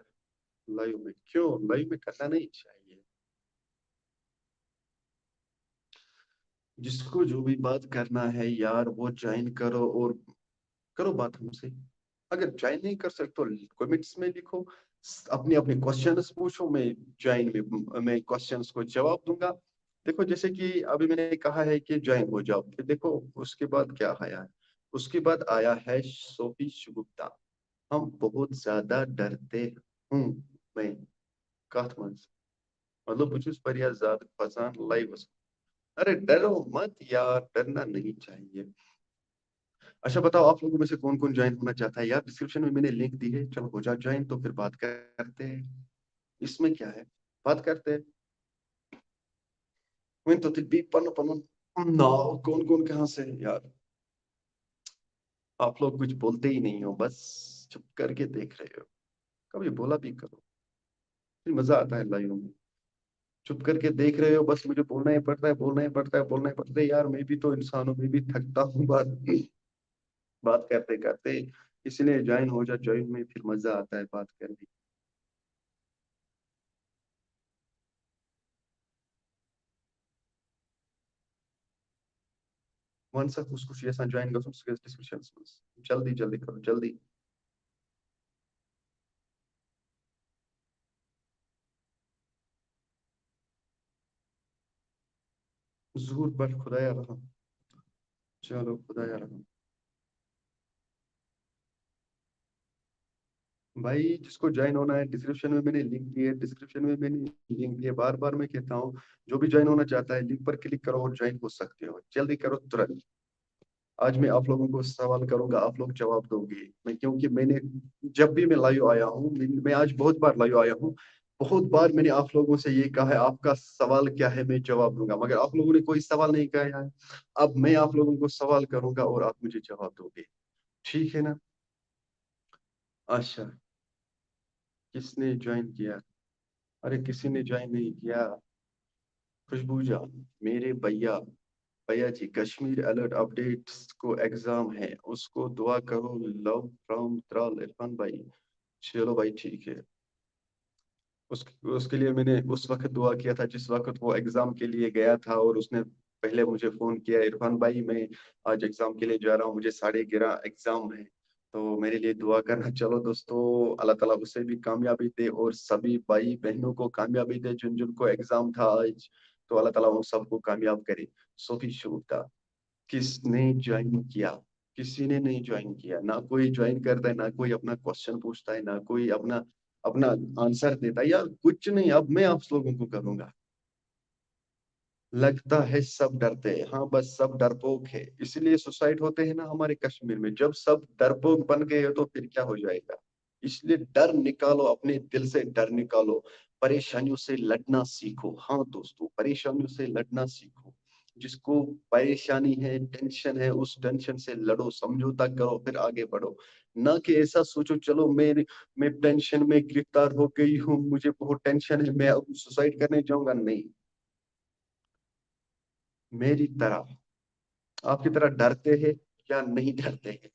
लाइव में क्यों, लाइव में करना नहीं चाहिए। जिसको जो भी बात करना है यार, वो ज्वाइन करो और करो बात हमसे। अगर ज्वाइन नहीं कर सकते तो कमेंट्स में लिखो, अपने अपने क्वेश्चंस पूछो, मैं ज्वाइन में मैं क्वेश्चंस को जवाब दूंगा। देखो, जैसे कि अभी मैंने कहा है कि ज्वाइन हो जाओ, फिर देखो उसके बाद क्या आया है। उसके बाद आया है सोफी शुगुप्ता। हम बहुत ज्यादा डरते हूँ मैं। कथ मंज, मतलब, बहुत ज्यादा ज्यादा फसान लाइव। अरे डरो मत यार, डरना नहीं चाहिए। अच्छा बताओ, आप लोगों में से कौन कौन ज्वाइन होना चाहता है यार? डिस्क्रिप्शन में मैंने लिंक दी है, चलो हो जाओ ज्वाइन, तो फिर बात करते हैं। इसमें क्या है, बात करते हैं। वहीं तो भी पन पन ना, कौन कौन कहाँ से है यार? आप लोग कुछ बोलते ही नहीं हो, बस चुप करके देख रहे हो। कभी बोला भी करो, फिर मजा आता है लाइव में। चुप करके देख रहे हो, बस मुझे बोलना ही पड़ता है, बोलना ही पड़ता है, बोलना ही पड़ता है यार। मैं भी तो इंसान हूँ, मैं भी थकता हूँ बात बात करते करते। इसलिए ज्वाइन हो जा, ज्वाइन में फिर मजा आता है बात करने। वन सा खुश खुशी ऐसा ज्वाइन कर सकते डिस्कशन। जल्दी जल्दी करो, जल्दी। जहूर बट खुदाया रहा। चलो खुदाया रहा। भाई, जिसको ज्वाइन होना है, डिस्क्रिप्शन में मैंने लिंक दिए, डिस्क्रिप्शन में मैंने लिंक दिए। बार बार मैं कहता हूँ, जो भी ज्वाइन होना चाहता है, लिंक पर क्लिक करो और ज्वाइन हो सकते हो। जल्दी करो, तुरंत। आज मैं आप लोगों को सवाल करूंगा, आप लोग जवाब दोगे। मैं, क्योंकि मैंने, जब भी मैं लाइव आया हूँ, मैं, मैं आज बहुत बार लाइव आया हूँ, बहुत बार मैंने आप लोगों से ये कहा है, आपका सवाल क्या है, मैं जवाब दूंगा, मगर आप लोगों ने कोई सवाल नहीं कहा है। अब मैं आप लोगों को सवाल करूंगा और आप मुझे जवाब दोगे, ठीक है ना? अच्छा, किसने ज्वाइन किया? अरे, किसी ने ज्वाइन नहीं किया। खुशबू जान, मेरे भैया, भैया जी, कश्मीर अलर्ट अपडेट्स को एग्जाम है, उसको दुआ करो। लव फ्रॉम त्राल, इरफान भाई। चलो भाई, ठीक है। उस उसके लिए मैंने उस वक्त दुआ किया था जिस वक्त वो एग्जाम के लिए गया था, और उसने पहले मुझे फोन किया, इरफान भाई, मैं आज एग्जाम के लिए जा रहा हूँ, मुझे साढ़े ग्यारह एग्जाम है, तो मेरे लिए दुआ करना। चलो दोस्तों, अल्लाह ताला उसे भी कामयाबी दे और सभी भाई बहनों को कामयाबी दे। जिन जिनको एग्जाम था आज, तो अल्लाह ताला उन सबको कामयाब करे। सोफी शुक्ता, किसने ज्वाइन किया? किसी ने नहीं ज्वाइन किया। ना कोई ज्वाइन करता है, ना कोई अपना क्वेश्चन पूछता है, ना कोई अपना अपना आंसर देता है यार, कुछ नहीं। अब मैं आप लोगों को करूंगा। लगता है सब डरते हैं। हाँ, बस सब डरपोक है, इसीलिए सुसाइड होते हैं ना हमारे कश्मीर में। जब सब डरपोक बन गए हो तो फिर क्या हो जाएगा? इसलिए डर निकालो, अपने दिल से डर निकालो। परेशानियों से लड़ना सीखो। हाँ दोस्तों, परेशानियों से लड़ना सीखो। जिसको परेशानी है, टेंशन है, उस टेंशन से लड़ो, समझौता करो, फिर आगे बढ़ो। ना कि ऐसा सोचो, चलो मेरे मैं टेंशन में गिरफ्तार हो गई हूँ, मुझे बहुत टेंशन है, मैं अब सुसाइड करने जाऊंगा। नहीं, मेरी तरह, आपकी तरह डरते हैं या नहीं डरते हैं?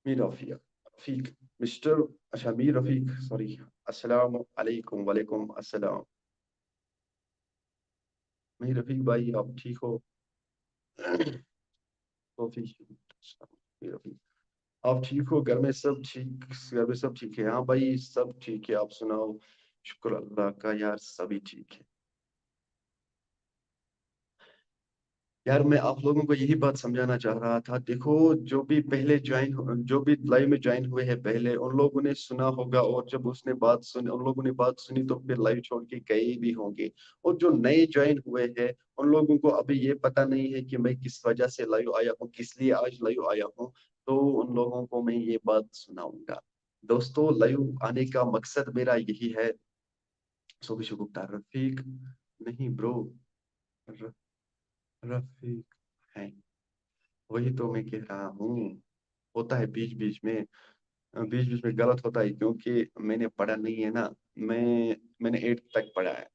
मीर रफीक, रफीक, मिस्टर, अच्छा, मीर रफीक, सॉरी। अस्सलाम वालेकुम। वालेकुम अस्सलाम। मीर रफीक भाई, आप ठीक हो? रफीक, मीर रफीक, आप ठीक हो? घर में सब ठीक, घर में सब ठीक है? हाँ भाई, सब ठीक है, आप सुनाओ। शुक्र अल्लाह का यार, सभी ठीक है। यार, मैं आप लोगों को यही बात समझाना चाह रहा था। देखो, जो भी पहले ज्वाइन जो भी लाइव में ज्वाइन हुए हैं पहले, उन लोगों ने सुना होगा, और जब उसने बात सुनी, उन लोगों ने बात सुनी, तो फिर लाइव छोड़ के गए भी होंगे। और जो नए ज्वाइन हुए हैं, उन लोगों को अभी ये पता नहीं है कि मैं किस वजह से लाइव आया हूँ, किस लिए आज लाइव आया हूँ। तो उन लोगों को मैं ये बात सुनाऊंगा। दोस्तों, लाइव आने का मकसद मेरा यही है। सोभी गुप्ता, रफीक नहीं ब्रो, रफीक है। वही तो मैं कह रहा हूँ, होता है बीच बीच में, बीच बीच में गलत होता है, क्योंकि मैंने पढ़ा नहीं है ना। मैं मैंने एट्थ तक पढ़ा है,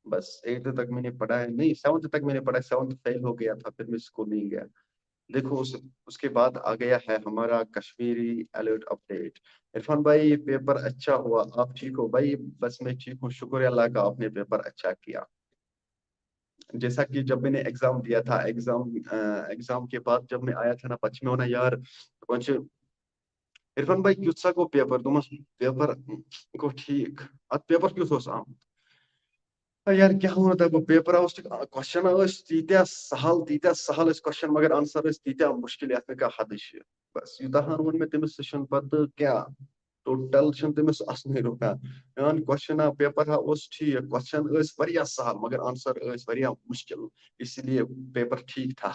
बस एट्थ तक मैंने पढ़ा है, नहीं, सेवन्थ तक मैंने पढ़ा, सेवन्थ फेल हो गया था, फिर मैं स्कूल नहीं गया। देखो, उस उसके बाद आ गया है हमारा कश्मीरी अलर्ट अपडेट। इरफान भाई, पेपर अच्छा हुआ, आप ठीक हो भाई? बस मैं ठीक हूँ, शुक्र अल्लाह का, आपने पेपर अच्छा किया। जैसा कि जब मैंने एग्जाम दिया था, एग्जाम एग्जाम के बाद जब मैं आया था ना, पचमें होना यार, इरफान भाई, क्यों सा को पेपर, तुम पेपर को ठीक, अब पेपर क्यों सोच आम? यार, क्या होना था वो पेपर? क्वेश्चन, तीत्या सहल, तीत्या सहल क्वेश्चन, मगर आंसर, तीत्या मुश्किल, यार का हद। बस यूताहान वन में तमिस सेशन पत क्या टोटल छन तमिस असने रुका। यान क्वेश्चन आ पेपर हा उस ठीक, क्वेश्चन इस वरिया सहल, मगर आंसर इस वरिया मुश्किल, इसलिए पेपर ठीक था।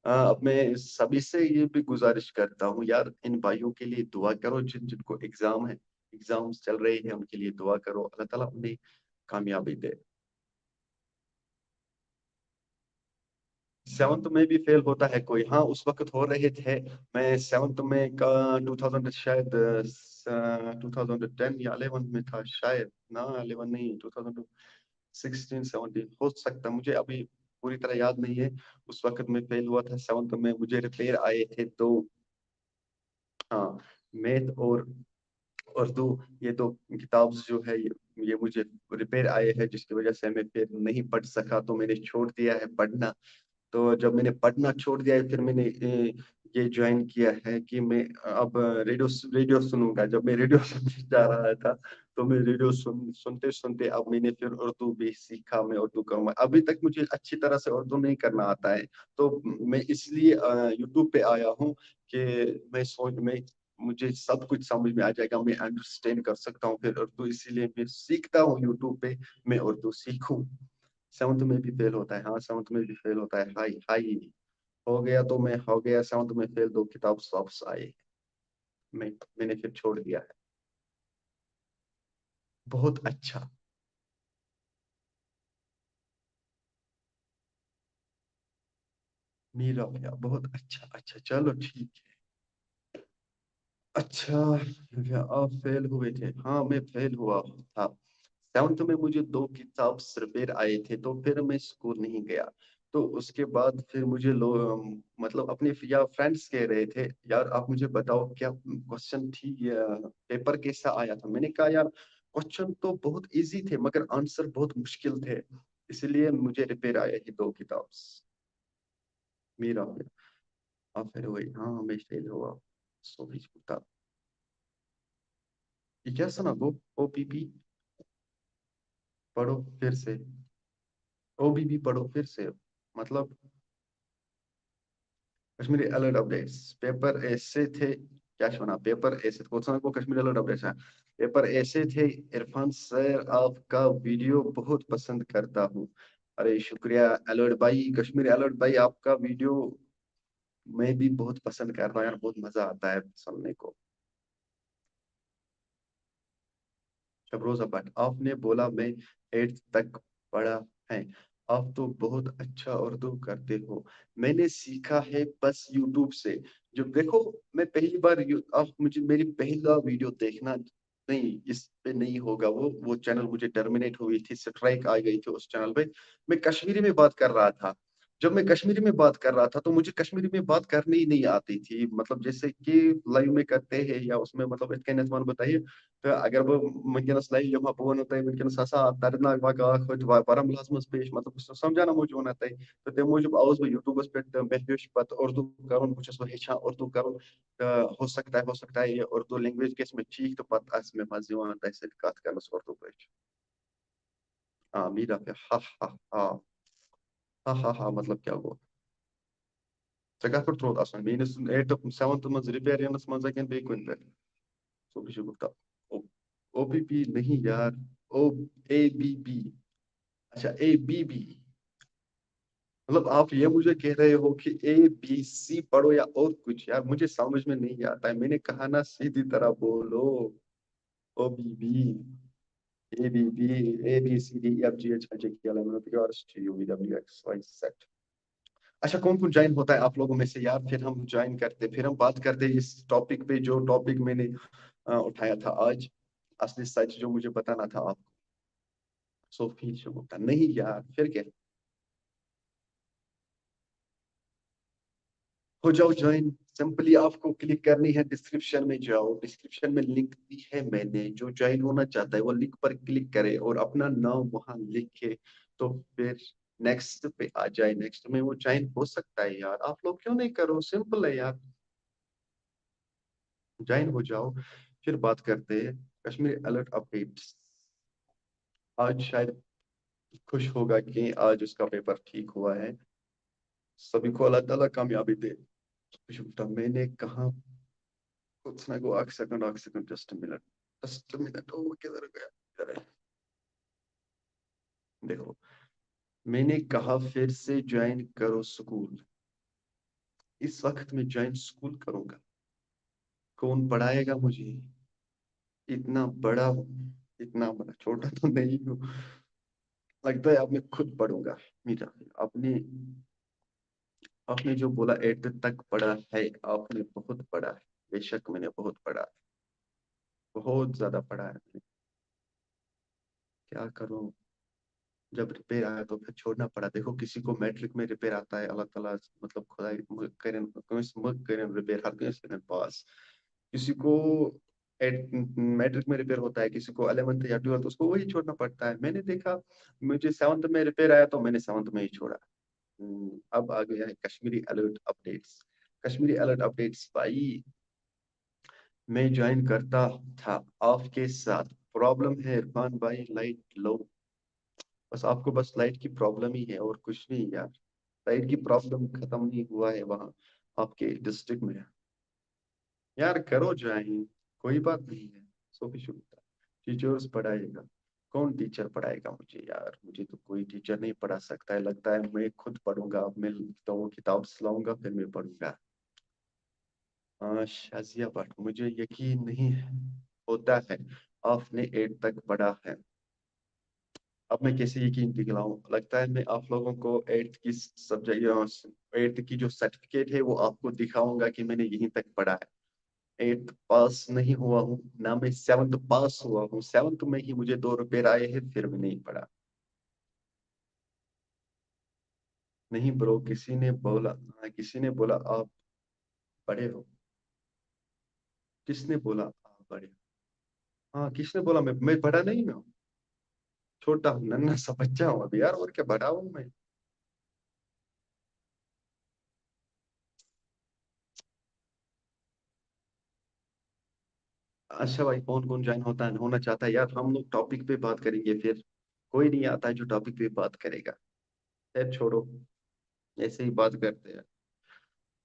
अ, अब मैं सभी से ये भी गुजारिश करता हूँ यार, इन भाइयों के लिए दुआ करो, जिन जिनको एग्जाम है, एग्जाम्स चल रहे हैं, उनके लिए दुआ करो, अल्लाह ताला उन्हें कामयाबी दे। सेवन्थ में भी फेल होता है कोई? हाँ, उस वक्त हो रहे थे। मैं सेवन्थ में का टू थाउजेंड शायद, टू थाउजेंड टेन या इलेवन में था शायद ना, इलेवन नहीं, टू थाउजेंड सिक्सटीन सेवनटीन हो सकता, मुझे अभी पूरी तरह याद नहीं है। उस वक्त मैं फेल हुआ था सेवन्थ में, मुझे रिपेयर आए थे दो। हाँ, मैथ और उर्दू, ये दो किताब जो है, ये, ये मुझे रिपेयर आए हैं, जिसकी वजह से मैं फिर नहीं पढ़ सका, तो मैंने छोड़ दिया है पढ़ना। तो जब मैंने पढ़ना छोड़ दिया है, फिर मैंने ये ज्वाइन किया है कि मैं अब रेडियो रेडियो सुनूंगा। जब मैं रेडियो सुनने जा रहा था, तो मैं रेडियो सुन सुनते सुनते अब मैंने फिर उर्दू भी सीखा। मैं उर्दू करूंगा, अभी तक मुझे अच्छी तरह से उर्दू नहीं करना आता है, तो मैं इसलिए यूट्यूब पे आया हूँ कि मैं सोच मैं मुझे सब कुछ समझ में आ जाएगा, मैं अंडरस्टैंड कर सकता हूँ फिर उर्दू, इसीलिए मैं सीखता हूँ यूट्यूब पे, मैं उर्दू सीखूँ। सेवन्थ में भी फेल होता है? हाँ, सेवन्थ में भी फेल होता है। हाई हाई हो गया, तो मैं हो गया सेवन्थ में फेल, दो किताब सॉफ्ट आए, मैं मैंने फिर छोड़ दिया है। बहुत अच्छा। मीरा भैया, बहुत अच्छा। अच्छा, चलो ठीक है। अच्छा, आप फेल हुए थे? हाँ, मैं फेल हुआ था। सेवन्थ में मुझे दो किताब रिपेयर आए थे, तो फिर मैं स्कूल नहीं गया। तो उसके बाद फिर मुझे लो मतलब अपने या फ्रेंड्स कह रहे थे, यार आप मुझे बताओ क्या क्वेश्चन ठीक पेपर कैसा आया था। मैंने कहा यार, क्वेश्चन तो बहुत इजी थे, मगर आंसर बहुत मुश्किल थे, इसलिए मुझे रिपेयर आया ही दो किताब। मीरा भैया, आप फेल हुए? हाँ, मैं फेल हुआ। सो भी झूठा। ये क्या सुना वो? ओपीपी पढ़ो फिर से। ओबीपी पढ़ो फिर से, मतलब कश्मीरी अलर्ट अपडेट्स। पेपर ऐसे थे, क्या सुना? पेपर ऐसे थे। कौन सा को कश्मीरी अलर्ट अपडेट्स है? पेपर ऐसे थे। इरफान सर, आपका वीडियो बहुत पसंद करता हूँ। अरे शुक्रिया अलर्ट भाई, कश्मीरी अलर्ट भाई, आपका वीडियो मैं भी बहुत पसंद करता हूँ यार, बहुत मजा आता है सुनने को। शबरोजा भट्ट, आपने बोला मैं एट्थ तक पढ़ा है, आप तो बहुत अच्छा उर्दू करते हो। मैंने सीखा है बस यूट्यूब से। जो देखो, मैं पहली बार यू- आप मुझे मेरी पहला वीडियो देखना नहीं, इस पे नहीं होगा वो वो चैनल मुझे टर्मिनेट हुई थी, स्ट्राइक आ गई थी उस चैनल पे। मैं कश्मीरी में बात कर रहा था। जब मैं कश्मीरी में बात कर रहा था, तो मुझे कश्मीरी में बात करनी ही नहीं आती थी, मतलब जैसे कि लाइव में करते हैं या उसमें, मतलब इतने नजमान बताइए। तो अगर वो वुनकस लाइव यमा बह वन तुम वुनकस हसा दर्दनाक वाका अख होत बारामुलहस मज पेश, मतलब समझाना मौजूद वन तुम। तो तम मूजूब आउस बह यूट्यूबस पे, तो मे हूँ पे उर्दू कर, बहुत हेचान उर्दू कर। तो हो सकता है, हो सकता है ये उर्दू लैंग्वेज गि मे ठीक, तो पे मे मज तुम सत कत कर उर्दू पे। हाँ, मीरा पे, हा हा हा। हा हा हा, मतलब क्या हुआ? चे कत पे त्रोत असन? मेस एट सेवन्थ मज, रिपेयर यनस मज, कन बे कुन पे? सो भी गुप्ता। ओपीपी नहीं यार, ओ एबीबी। अच्छा, एबीबी। मतलब, आप ये मुझे कह रहे हो कि ए बी सी पढ़ो या और कुछ? यार, मुझे समझ में नहीं आता है। मैंने कहा ना, सीधी तरह बोलो, O B B, A B B, A B C D F G H I J K L M N O P Q R S T U V W X Y Z. अच्छा, कौन कौन join होता है आप लोगों में से यार? फिर हम ज्वाइन करते, फिर हम बात करते इस टॉपिक पे, जो टॉपिक मैंने अ, उठाया था आज, असली सच जो मुझे बताना था आपको। सोफी शगुप्ता नहीं यार, फिर क्या? हो जाओ ज्वाइन। सिंपली आपको क्लिक करनी है, डिस्क्रिप्शन में जाओ, डिस्क्रिप्शन में लिंक दी है मैंने। जो ज्वाइन होना चाहता है, वो लिंक पर क्लिक करे और अपना नाम वहां लिखे, तो फिर नेक्स्ट पे आ जाए। नेक्स्ट में वो ज्वाइन हो सकता है यार। आप लोग क्यों नहीं करो? सिंपल है यार, ज्वाइन हो जाओ। फिर बात करते हैं कश्मीर अलर्ट अपडेट्स। आज शायद खुश होगा कि आज उसका पेपर ठीक हुआ है। सभी को अल्लाह ताला कामयाबी दे। शुक्र, मैंने कहा कुछ ना को, एक सेकंड, एक second, just minute, just minute, ओ किधर गया? इधर है। देखो, मैंने कहा फिर से ज्वाइन करो स्कूल। इस वक्त मैं ज्वाइन स्कूल करूंगा। कौन पढ़ाएगा मुझे? इतना बड़ा हूँ, इतना बड़ा, छोटा तो नहीं हूँ। लगता है अब मैं खुद पढ़ूंगा। मीरा, आपने आपने जो बोला एट तक पढ़ा है, आपने बहुत पढ़ा है। बेशक मैंने बहुत पढ़ा है, बहुत ज्यादा पढ़ा है मैंने। क्या करूं, जब रिपेयर आया तो फिर छोड़ना पड़ा। देखो, किसी को मैट्रिक में रिपेयर आता है, अल्लाह ताला, मतलब, खुदाई म-, करें, कौन से मग करें रिपेयर, हर कौन से पास। किसी को एट मैट्रिक में रिपेयर होता है, किसी को इलेवंथ या ट्वेल्थ, उसको वही छोड़ना पड़ता है। मैंने देखा, मुझे सेवंथ में रिपेयर आया तो मैंने सेवंथ में ही छोड़ा। हम्म, अब आ गया है Kashmiri alert updates. Kashmiri alert updates भाई, मैं ज्वाइन करता था आपके साथ। प्रॉब्लम है इरफान भाई, लाइट लो। बस आपको बस लाइट की प्रॉब्लम ही है और कुछ नहीं यार। लाइट की प्रॉब्लम खत्म नहीं हुआ है वहाँ आपके डिस्ट्रिक्ट में। यार, करो ज्वाइन, कोई बात नहीं है। सोफी शुक्ला, टीचर्स पढ़ाएगा? कौन टीचर पढ़ाएगा मुझे यार? मुझे तो कोई टीचर नहीं पढ़ा सकता है। लगता है मैं खुद पढ़ूंगा। अब मैं तो वो किताब से लाऊंगा, फिर मैं पढ़ूंगा। हाँ, शाजिया भट्ट, मुझे यकीन नहीं है, होता है, आपने एट तक पढ़ा है। अब मैं कैसे यकीन दिलाऊं? लगता है मैं आप लोगों को एट्थ की सब्जेक्ट, एट्थ की जो सर्टिफिकेट है, वो आपको दिखाऊंगा कि मैंने यहीं तक पढ़ा है। एट्थ पास नहीं हुआ हूँ, ना मैं सेवंथ पास हुआ हूँ। सेवंथ में ही मुझे दो रिपेयर आए हैं, फिर भी नहीं पढ़ा। नहीं ब्रो, किसी ने बोला, हाँ, किसी ने बोला आप बड़े हो। किसने बोला आप बड़े हो? हाँ, किसने बोला? मैं मैं बड़ा नहीं हूँ, छोटा हूँ, नन्ना सा बच्चा हूँ अभी यार, और क्या, बड़ा हूँ मैं। अच्छा भाई, कौन कौन ज्वाइन होता है, होना चाहता है यार? हम लोग टॉपिक पे बात करेंगे फिर। कोई नहीं आता है जो टॉपिक पे बात करेगा। खैर, छोड़ो, ऐसे ही बात करते हैं।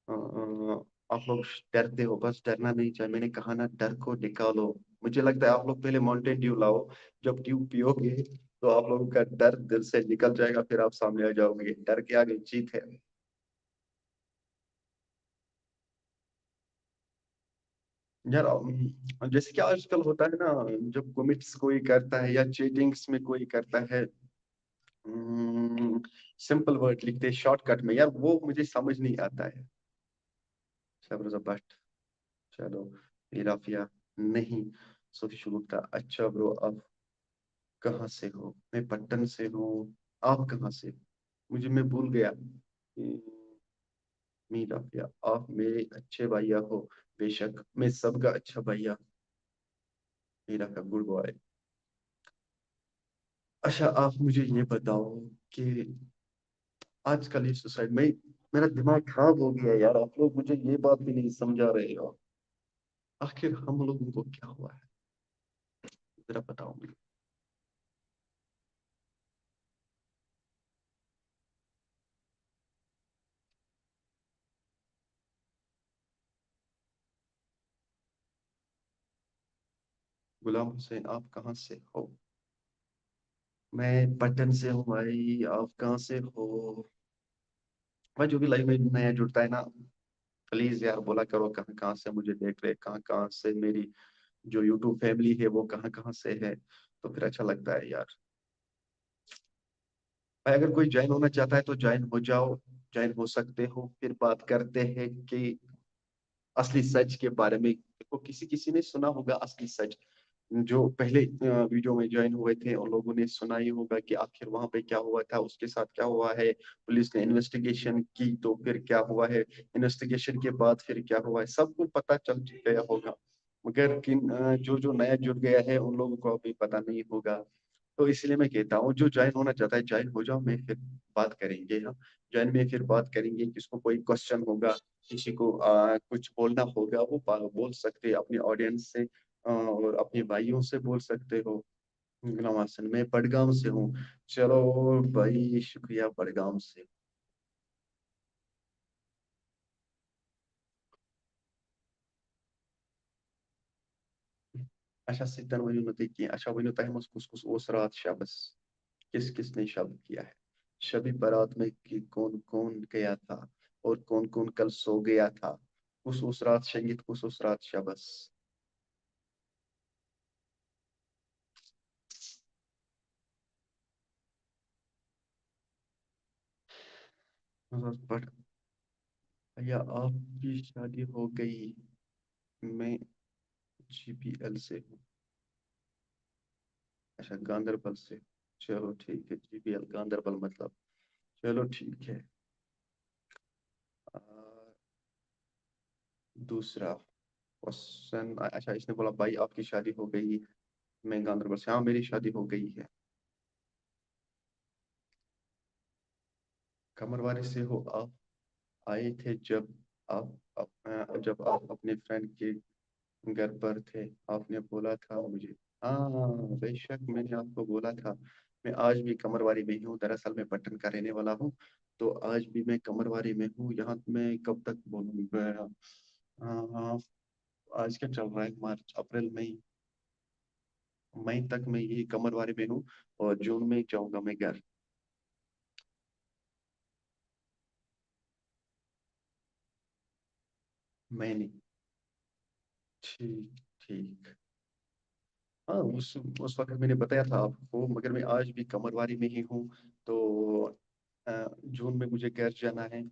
अ, आप लोग डरते हो, बस डरना नहीं चाहिए। मैंने कहा ना, डर को निकालो। मुझे लगता है आप लोग पहले माउंटेन ड्यू लाओ, जब ड्यू पियोगे तो आप लोगों का डर दिल से निकल जाएगा, फिर आप सामने आ जाओगे। डर के आगे जीत है। यार, अम, जैसे कि आजकल होता है ना, जब कमिट्स कोई करता है या चीटिंग्स में कोई करता है, सिंपल वर्ड लिखते हैं शॉर्टकट में यार, वो मुझे समझ नहीं आता है। शबरजा भट्ट, चलो, हीराफिया, नहीं। सोफी शुगुप्ता, अच्छा ब्रो, आप कहाँ से हो? मैं पट्टन से हूँ। आप कहाँ से हो? मुझे, मैं भूल गया। मीरा भैया, आप मेरे अच्छे भैया हो। बेशक, मैं सबका अच्छा भैया। मीरा का गुड बॉय। अच्छा, आप मुझे ये बताओ कि आजकल ये सोसाइटी में, मेरा दिमाग खराब हो गया यार। आप लोग मुझे ये बात भी नहीं समझा रहे हो, आखिर हम लोगों को क्या हुआ है? जरा बताओ मुझे। गुलाम हुसैन, आप कहाँ से हो? मैं पटन से हूँ भाई, आप कहाँ से हो? भाई, जो भी लाइव में नया जुड़ता है ना, प्लीज यार बोला करो कहाँ कहाँ से मुझे देख रहे, कहाँ कहाँ से मेरी जो यूट्यूब फैमिली है वो कहाँ कहाँ से है, तो फिर अच्छा लगता है यार। भाई, अगर कोई ज्वाइन होना चाहता है तो ज्वाइन हो जाओ, ज्वाइन हो सकते हो। फिर बात करते हैं कि असली सच के बारे में। देखो, किसी किसी ने सुना होगा असली सच, जो पहले वीडियो में ज्वाइन हुए थे उन लोगों ने सुना ही होगा कि आखिर वहां पे क्या हुआ था, उसके साथ क्या हुआ है, पुलिस ने इन्वेस्टिगेशन की तो फिर क्या हुआ है, इन्वेस्टिगेशन के बाद फिर क्या हुआ है, सबको पता चल गया होगा। मगर किन अ, जो जो नया जुड़ गया है उन लोगों को अभी पता नहीं होगा। तो इसलिए मैं कहता हूँ, जो ज्वाइन होना चाहता है ज्वाइन हो जाओ, मैं फिर बात करेंगे हम। ज्वाइन में फिर बात करेंगे, किसको कोई क्वेश्चन होगा, किसी को आ, कुछ बोलना होगा, वो बा- बोल सकते हैं अपने ऑडियंस से, आ, और अपने भाइयों से बोल सकते हो। गुलाम हसन, मैं बडगाम से हूँ। चलो भाई, शुक्रिया, बडगाम से। اچھا، ستن ؤنِو نہٕ تُہۍ کینٛہہ۔ اچھا، ؤنِو تۄہہِ منٛز کُس کُس اوس راتھ شبس؟ کس کس نے شب کیا ہے؟ شبِ برات میں کہ کون کون گیا تھا اور کون کون کل سو گیا تھا؟ کُس اوس راتھ شنگِتھ، کُس اوس راتھ شبس؟ مطلب، بٹ یا آپ کی شادی ہو گئی؟ میں جی بی ایل سے ہوں۔ اچھا، گاندربل سے۔ چلو ٹھیک ہے، جی بی ایل گاندربل مطلب۔ چلو ٹھیک ہے۔ آ، دوسرا کوشچن، اچھا، اس نے بولا، بھائی آپ کی شادی ہو گئی؟ میں گاندربل سے، ہاں، میری شادی ہو گئی ہے۔ کمرواری سے ہو آپ؟ آئے تھے جب آپ اپ-، آ، جب آپ اپنے فرینڈ کے گھر پر تھے، آپ نے بولا تھا مجھے۔ ہاں، بے شک میں نے آپ کو بولا تھا۔ میں آج بھی کمرواری میں ہی ہوں، دراصل میں پٹن کا رہنے والا ہوں، تو آج بھی میں کمرواری میں ہوں۔ یہاں میں کب تک بولوں گا؟ آ، آج کیا چل رہا ہے؟ مارچ، اپریل، مئی، مئی تک میں یہی کمرواری میں ہوں اور جون میں جاؤں گا میں گھر۔ میں نے، ٹھیک، ٹھیک۔ ہاں، اس، اس وقت میں نے بتایا تھا آپ کو، مگر میں آج بھی کمرواری میں ہی ہوں، تو، آ، جون میں مجھے گھر جانا ہے،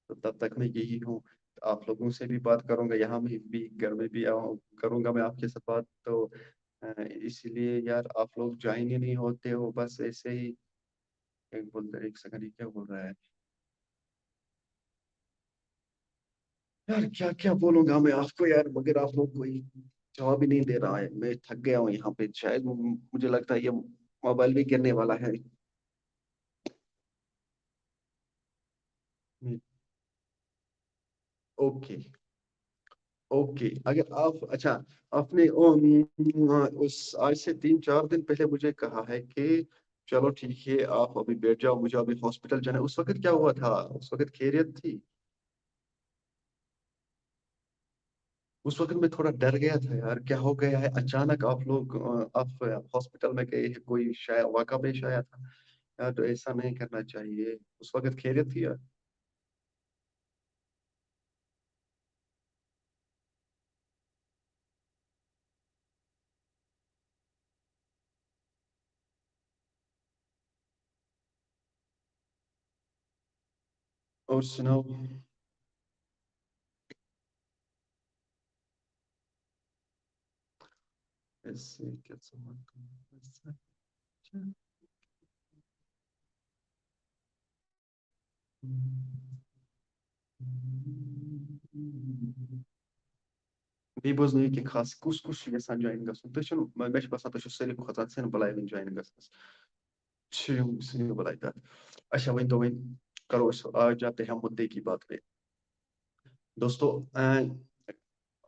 تو تب تک میں یہی ہوں۔ آپ لوگوں سے بھی بات کروں گا، یہاں میں بھی، گھر میں بھی آؤں، کروں گا میں آپ کے ساتھ بات، تو، آ، اسی لیے یار، آپ لوگ جوائن ہی نہیں ہوتے ہو، بس ایسے ہی۔ ایک بول، ایک سیکنڈ، یہ کیا بول رہا ہے؟ یار، کیا، کیا بولوں گا میں آپ کو یار، مگر آپ لوگ کوئی جواب ہی نہیں دے رہا ہے۔ میں تھک گیا ہوں یہاں پہ، شاید م-، مجھے لگتا ہے یہ موبائل بھی گرنے والا ہے۔ اوکے، اوکے، اگر آپ، اچھا، آپ نے، ام، اس، آج سے تین چار دن پہلے مجھے کہا ہے کہ چلو ٹھیک ہے، آپ ابھی بیٹھ جاؤ، مجھے ابھی ہاسپٹل جانا ہے۔ اس وقت کیا ہوا تھا؟ اس وقت خیریت تھی؟ اس وقت میں تھوڑا ڈر گیا تھا یار، کیا ہو گیا ہے اچانک آپ لوگ، آ، آپ ہاسپٹل میں گئے ہیں، کوئی شاید واقعہ پیش آیا تھا؟ یار، تو ایسا نہیں کرنا چاہیے۔ اس وقت خیریت تھی یار؟ اور سناؤ۔ ایسے کیا سمجھ؟ بیٚیہِ بوزنٲیِو کینٛہہ خاص، کُس کُس چھُ یژھان جوین گژھُن؟ تُہۍ چھِو، مےٚ چھُ باسان تُہۍ چھِو سٲری کھۄژان سِمپل آیہِ وۄنۍ جوین گژھنس۔ چھِ یِم سِمپل آیہِ کَتھ۔ اچھا، ؤنۍ تو وۄنۍ، کرو أسۍ آج جاتے ہیں مدعے کی بات پہ۔ دوستو، اے،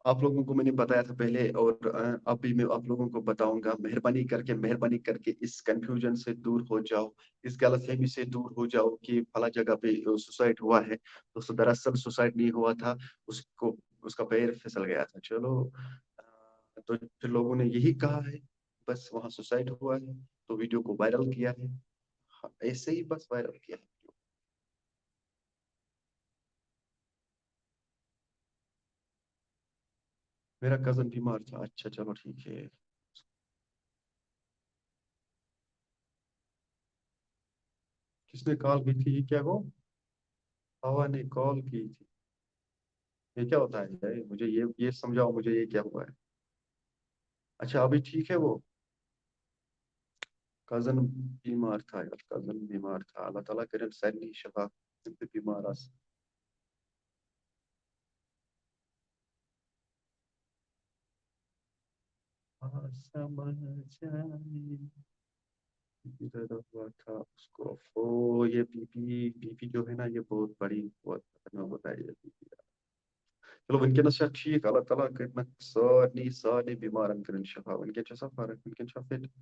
آپ لوگوں کو میں نے بتایا تھا پہلے اور، اے، اب بھی میں آپ لوگوں کو بتاؤں گا، مہربانی کر کے، مہربانی کر کے اس کنفیوژن سے دور ہو جاؤ، اس غلط فہمی سے دور ہو جاؤ کہ فلاں جگہ پہ، اے، سوسائڈ ہوا ہے۔ دوستو، دراصل سوسائڈ نہیں ہوا تھا، اس کو، اس کا پیر پھسل گیا تھا۔ چلو، اے، تو پھر لوگوں نے یہی کہا ہے، بس وہاں سوسائڈ ہوا ہے، تو ویڈیو کو وائرل کیا ہے۔ ہاں، ایسے ہی بس وائرل کیا ہے۔ میرا کزن بیمار تھا۔ اچھا، چلو ٹھیک ہے۔ کس نے کال کی تھی؟ یہ کیا ہو؟ ہوا نے کال کی تھی۔ یہ کیا ہوتا ہے؟ مجھے یہ یہ سمجھاؤ، مجھے یہ کیا ہوا ہے؟ اچھا، ابھی ٹھیک ہے وہ؟ کزن بیمار تھا یار، کزن بیمار تھا۔ اللہ تعالیٰ کرن سارنٕے شفا، یِم تہِ بیمار آسن۔ آ، سمجھ آئی۔ بی پی زیادہ ہوا تھا اس کو۔ او، یہ بی پی، بی پی جو ہے نا، یہ بہت بڑی، بہت خطرناک ہوتا ہے یہ بی پی۔ چلو، وٕنکیٚنَس چھا ٹھیٖک؟ اللہ تعالیٰ کٔرِنَکھ سارنٕے، سارنٕے بیمارَن کٔرِنۍ شفا۔ وٕنکیٚن چھا سا فرق؟ وٕنکیٚن چھا فِٹ؟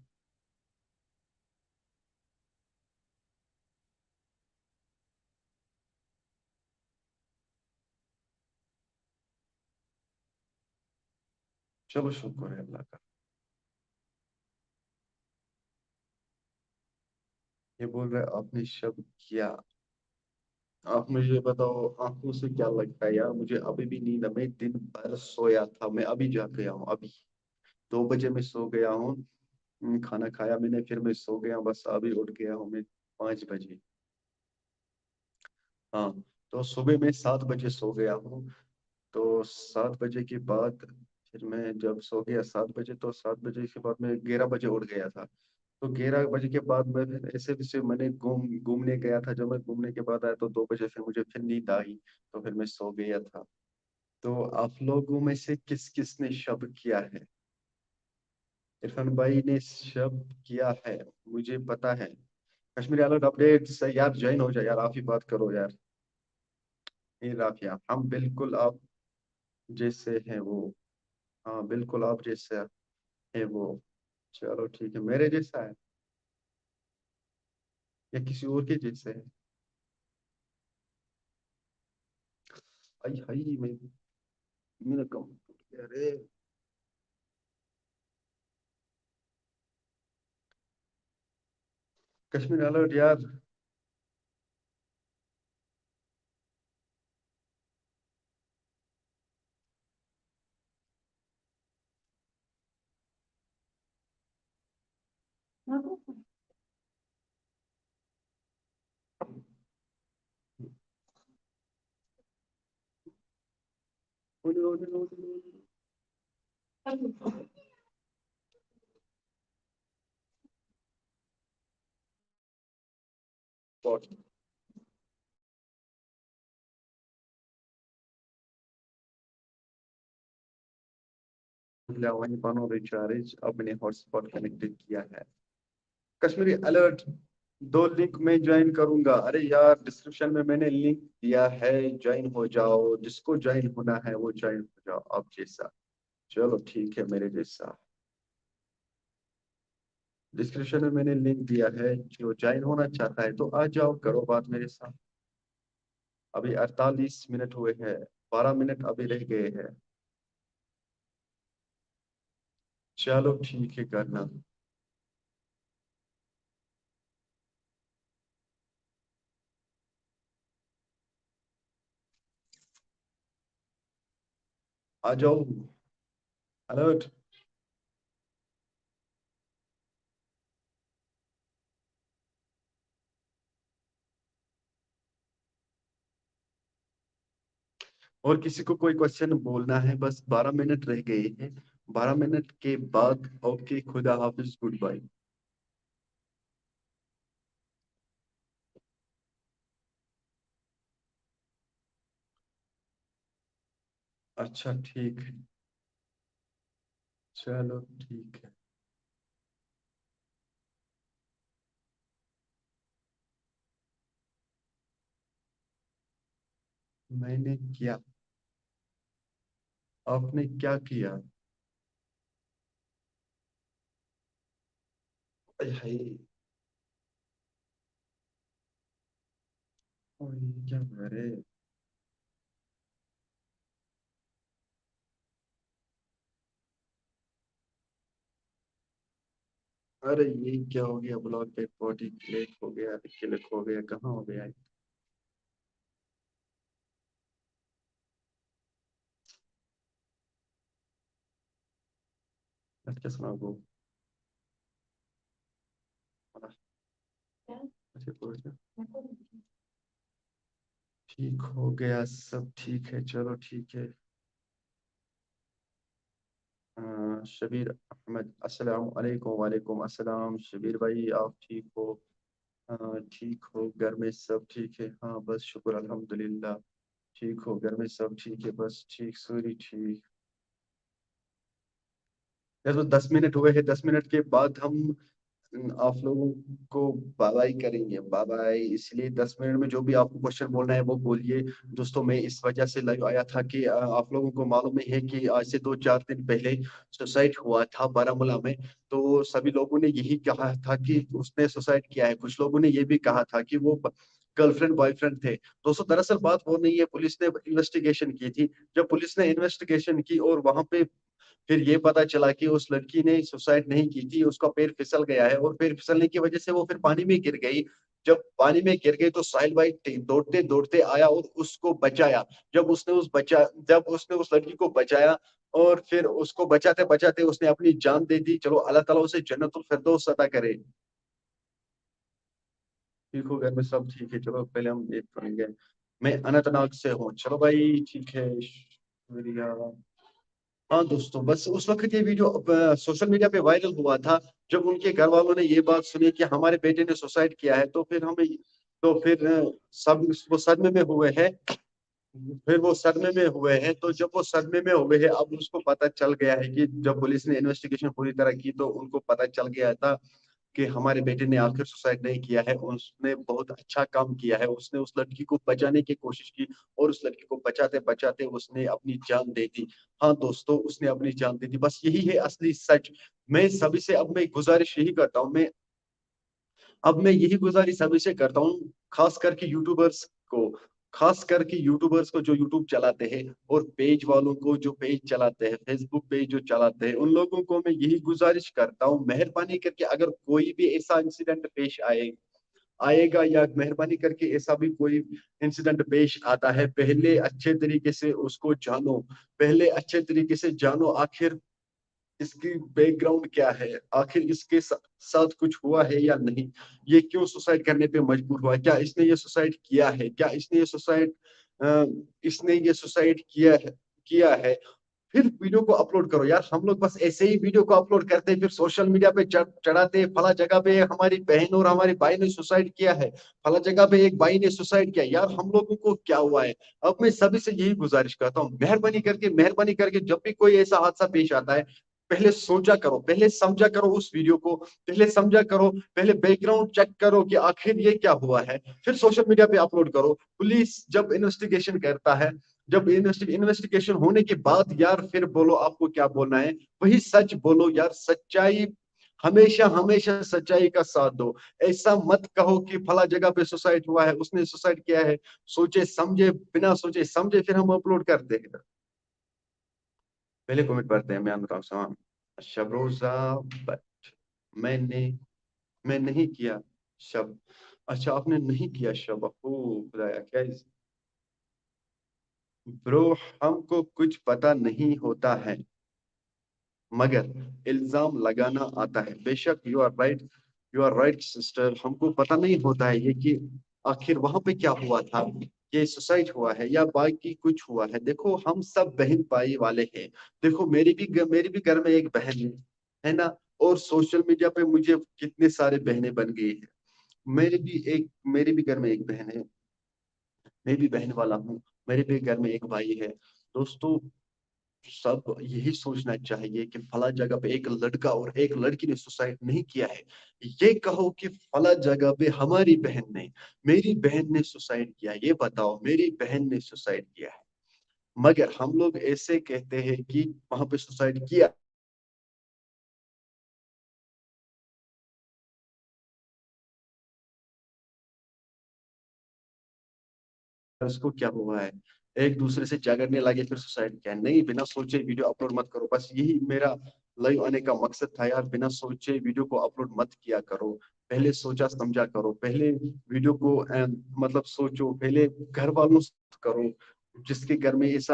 چلو، شکر ہے اللہ کا۔ یہ بول رہے، آپ نے شب کیا؟ آپ مجھے بتاؤ، آنکھوں سے کیا لگتا ہے یار؟ مجھے ابھی بھی نیند، میں دن بھر سویا تھا، میں ابھی جاگ گیا ہوں، ابھی دو بجے میں سو گیا ہوں۔ ہم، کھانا کھایا میں نے، پھر میں سو گیا، بس ابھی اٹھ گیا ہوں میں پانچ بجے۔ ہاں، تو صبح میں سات بجے سو گیا ہوں۔ تو سات بجے کے بعد، پھر میں جب سو گیا سات بجے، تو سات بجے کے بعد میں گیارہ بجے اٹھ گیا تھا۔ تو گیارہ بجے کے بعد میں پھر ایسے ویسے میں نے گھوم گھومنے گیا تھا۔ جب میں گھومنے کے بعد آیا تو دو بجے پھر مجھے پھر نیند آئی، تو پھر میں سو گیا تھا۔ تو آپ لوگوں میں سے کس کس نے شب کیا ہے؟ عرفان بھائی نے شب کیا ہے، مجھے پتا ہے۔ کشمیری الرٹ اپڈیٹس، یار جوائن ہو جائے یار، آپ ہی بات کرو یار۔ اے رافیہ، ہم بالکل آپ جیسے ہیں وہ۔ ہاں، بالکل آپ جیسے ہیں وہ۔ چلو ٹھیک ہے، میرے جیسا ہے یا کسی اور کے جیسے ہے؟ آئی ہائی، میں، میرا کم، ارے۔ کشمیر الرٹ یار۔ وۄنۍ پنُن ریچارج اپنے ہاٹ اسپاٹ کنیکٹ کیا ہے۔ کشمیری الرٹ، دو لنک میں جوائن کروں گا۔ ارے یار، ڈسکرپشن میں میں نے لنک دیا ہے، جوائن ہو جاؤ۔ جس کو جوائن ہونا ہے وہ جوائن ہو جاؤ آپ جیسا۔ چلو ٹھیک ہے، میرے جیسا۔ ڈسکرپشن میں میں نے لنک دیا ہے، جو جوائن ہونا چاہتا ہے تو آ جاؤ، کرو بات میرے ساتھ۔ ابھی اڑتالیس منٹ ہوئے ہیں، بارہ منٹ ابھی رہ گئے ہیں۔ چلو ٹھیک ہے، کرنا۔ آ جاؤ، الرٹ۔ اور کسی کو کوئی کوشچن بولنا ہے؟ بس بارہ منٹ رہ گئے ہیں، بارہ منٹ کے بعد اوکے، خدا حافظ، گڈ بائے۔ اچھا ٹھیک ہے، چلو ٹھیک ہے۔ میں نے کیا؟ آپ نے کیا کیا؟ ہائے ہائے۔ اور یہ کیا ہو رہا ہے؟ ارے یہ کیا ہو گیا؟ بلاک بیک پارٹی کلک ہو گیا، کلک ہو گیا، کہاں ہو گیا؟ اَتھ کیٛاہ وَنان گوٚو؟ اچھا، پٲٹھۍ۔ ٹھیٖک ہو گیا، سب ٹھیٖک ہے، چلو ٹھیٖک ہے۔ آ، شبیر احمد، السلام علیکم۔ وعلیکم السلام۔ شبیر بھائی، آپ ٹھیک ہو؟ آ، ٹھیک ہو؟ گھر میں سب ٹھیک ہے؟ ہاں، بس شکر الحمدللہ۔ ٹھیک ہو؟ گھر میں سب ٹھیک ہے؟ بس ٹھیک، سٲری ٹھیک۔ یس، بس دس منٹ ہوئے ہیں، دس منٹ کے بعد ہم آپ لوگوں کو بائی بائی کریں گے، بائی بائی۔ اس لیے دس منٹ میں جو بھی آپ کو کوشچن بولنا ہے، وہ بولیے۔ دوستوں، میں اس وجہ سے لائیو آیا تھا کہ، آ، آپ لوگوں کو معلوم ہی ہے کہ آج سے دو چار دن پہلے سوسائڈ ہوا تھا بارامولہ میں، تو سبھی لوگوں نے یہی کہا تھا کہ اس نے سوسائڈ کیا ہے۔ کچھ لوگوں نے یہ بھی کہا تھا کہ وہ گرل فرینڈ بوائے فرینڈ تھے۔ دوستوں، دراصل بات وہ نہیں ہے، پولیس نے انویسٹیگیشن کی تھی۔ جب پولیس نے انویسٹیگیشن کی اور وہاں پہ پھر یہ پتا چلا کہ اس لڑکی نے سوسائڈ نہیں کی تھی، اس کا پیر پھسل گیا ہے اور پیر پھسلنے کی وجہ سے وہ پھر پانی میں گر گئی۔ جب پانی میں گر گئی تو ساحل بھائی تے-، دوڑتے دوڑتے آیا اور اس کو بچایا۔ جب اس نے اس بچا جب اس نے اس لڑکی کو بچایا اور پھر اس کو بچاتے بچاتے اس نے اپنی جان دے دی۔ چلو، اللہ تعالیٰ اسے جنت الفردوس عطا کرے۔ ٹھیک ہو؟ گھر میں سب ٹھیک ہے؟ چلو، پہلے ہم یہ کریں گے۔ میں اننت ناگ سے ہوں۔ چلو بھائی، ٹھیک ہے، شکریہ۔ ہاں دوستوں، بس اس وقت یہ ویڈیو سوشل میڈیا پہ وائرل ہوا تھا، جب ان کے گھر والوں نے یہ بات سنی کہ ہمارے بیٹے نے سوسائڈ کیا ہے، تو پھر ہمیں تو پھر آ، سب وہ صدمے میں ہوئے ہیں۔ پھر وہ صدمے میں ہوئے ہیں، تو جب وہ صدمے میں ہوئے ہیں، اب اس کو پتہ چل گیا ہے کہ جب پولیس نے انویسٹیگیشن پوری طرح کی تو ان کو پتہ چل گیا تھا کہ ہمارے بیٹے نے آخر سوسائڈ نہیں کیا ہے، اس نے بہت اچھا کام کیا ہے، اس نے اس لڑکی کو بچانے کی کوشش کی اور اس لڑکی کو بچاتے بچاتے اس نے اپنی جان دے دی۔ ہاں دوستو، اس نے اپنی جان دے دی۔ بس یہی ہے اصلی سچ۔ میں سبھی سے اب میں گزارش یہی کرتا ہوں، میں اب میں یہی گزارش سبھی سے کرتا ہوں، خاص کر کے یوٹیوبرس کو خاص کر کے یوٹیوبرس کو جو یوٹیوب چلاتے ہیں اور پیج والوں کو جو پیج چلاتے ہیں، فیس بک پیج جو چلاتے ہیں، ان لوگوں کو میں یہی گزارش کرتا ہوں، مہربانی کر کے اگر کوئی بھی ایسا انسیڈنٹ پیش آئے آئے گا یا مہربانی کر کے ایسا بھی کوئی انسیڈنٹ پیش آتا ہے، پہلے اچھے طریقے سے اس کو جانو، پہلے اچھے طریقے سے جانو آخر اس کی بیک گراؤنڈ کیا ہے، آخر اس کے سا- ساتھ کچھ ہوا ہے یا نہیں، یہ کیوں سوسائڈ کرنے پہ مجبور ہوا، کیا اس نے یہ سوسائڈ کیا ہے، کیا اس نے یہ سوسائڈ اس نے یہ سوسائڈ کیا ہے کیا ہے۔ پھر ویڈیو کو اپلوڈ کرو یار۔ ہم لوگ بس ایسے ہی ویڈیو کو اپلوڈ کرتے ہیں، پھر سوشل میڈیا پہ چڑھ- چڑھاتے ہیں، فلاں جگہ پہ ہماری بہن اور ہمارے بھائی نے سوسائڈ کیا ہے، فلاں جگہ پہ ایک بھائی نے سوسائڈ کیا۔ یار، ہم لوگوں کو کیا ہوا ہے؟ اب میں سبھی سے یہی گزارش کرتا ہوں، مہربانی کر کے مہربانی کر کے جب بھی کوئی ایسا حادثہ پیش آتا ہے، پہلے سوچا کرو، پہلے سمجھا کرو اس ویڈیو کو، پہلے سمجھا کرو، پہلے بیک گراؤنڈ چیک کرو کہ آخر یہ کیا ہوا ہے، پھر سوشل میڈیا پہ اپلوڈ کرو۔ پولیس جب انویسٹیگیشن کرتا ہے، جب انویسٹیگیشن ہونے کے بعد یار پھر بولو آپ کو کیا بولنا ہے، وہی سچ بولو یار۔ سچائی ہمیشہ ہمیشہ سچائی کا ساتھ دو۔ ایسا مت کہو کہ فلاں جگہ پہ سوسائڈ ہوا ہے، اس نے سوسائڈ کیا ہے۔ سوچے سمجھے، بنا سوچے سمجھے پھر ہم اپلوڈ کرتے ہیں۔ پہلے کمنٹ پڑھتے ہیں، میں انور سلام۔ شب روزہ بٹ میں نے میں نہیں کیا شب۔ اچھا، آپ نے نہیں کیا شب؟ او خدایا، کیا اس برو، ہم کو کچھ پتا نہیں ہوتا ہے، مگر الزام لگانا آتا ہے۔ بے شک، you are right, you are right sister, ہم کو پتا نہیں ہوتا ہے یہ کہ آخر وہاں پہ کیا ہوا تھا، یہ سوسائڈ ہوا ہے یا باقی کچھ ہوا ہے۔ دیکھو، ہم سب بہن بھائی والے ہیں۔ دیکھو، میری بھی گ- میری بھی گھر میں ایک بہن ہے، ہے نا؟ اور سوشل میڈیا پہ مجھے کتنے سارے بہنیں بن گئی ہیں۔ میرے بھی ایک میرے بھی گھر میں ایک بہن ہے، میں بھی بہن والا ہوں، میرے بھی گھر میں ایک بھائی ہے۔ دوستو، سب یہی سوچنا چاہیے کہ فلاں جگہ پہ ایک لڑکا اور ایک لڑکی نے سوسائڈ نہیں کیا ہے۔ یہ کہو کہ فلاں جگہ پہ ہماری بہن نے، میری بہن نے سوسائڈ کیا، یہ بتاؤ میری بہن نے سوسائڈ کیا ہے۔ مگر ہم لوگ ایسے کہتے ہیں کہ وہاں پہ سوسائڈ کیا۔ اس کو کیا ہوا ہے؟ ایک دوسرے سے جھگڑنے لگے، پھر سوسائڈ کیا؟ نہیں، بنا سوچے ویڈیو اپلوڈ مت کرو۔ بس یہی میرا لائیو آنے کا مقصد تھا یار، بنا سوچے ویڈیو کو اپلوڈ مت کیا کرو، پہلے سوچا سمجھا کرو، پہلے ویڈیو کو اہم، مطلب سوچو، پہلے گھر والوں سے کرو، جس کے گھر میں ایسا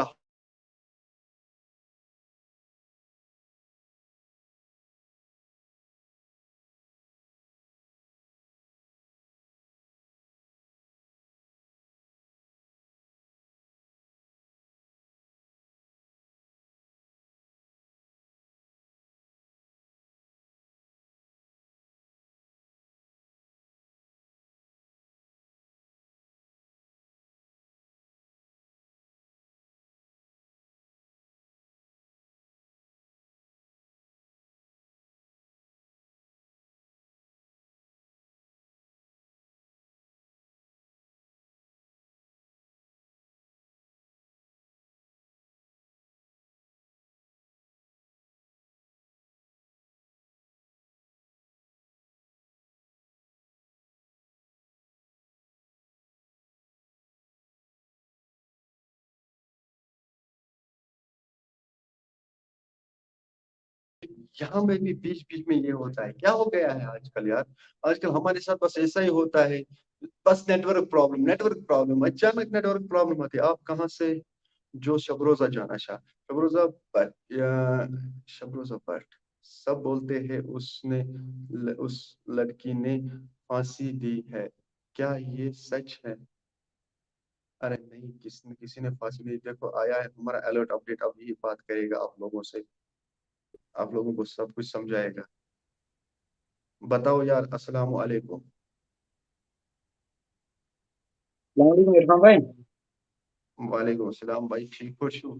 यहाँ में भी बीच बीच में ये होता है। क्या हो गया है आजकल यार? आजकल हमारे साथ बस ऐसा ही होता है। बस नेटवर्क प्रॉब्लम, नेटवर्क प्रॉब्लम, अचानक नेटवर्क प्रॉब्लम आती है। आप कहाँ से? जो शबरोजा जाना शाह, शबरोजा भट्ट, या शबरोजा भट्ट, सब बोलते हैं उसने ल, उस लड़की ने फांसी दी है। क्या ये सच है? अरे नहीं, किसी ने किसी ने फांसी नहीं। देखो, आया है हमारा अलर्ट अपडेट, अब यही बात करेगा आप लोगों से, आप लोगों को सब कुछ समझाएगा। बताओ यार। अस्सलाम वालेकुम। السلام علیکم عرفان بھائی۔ وعلیکم السلام بھائی، ٹھیٖک پٲٹھۍ چھِو؟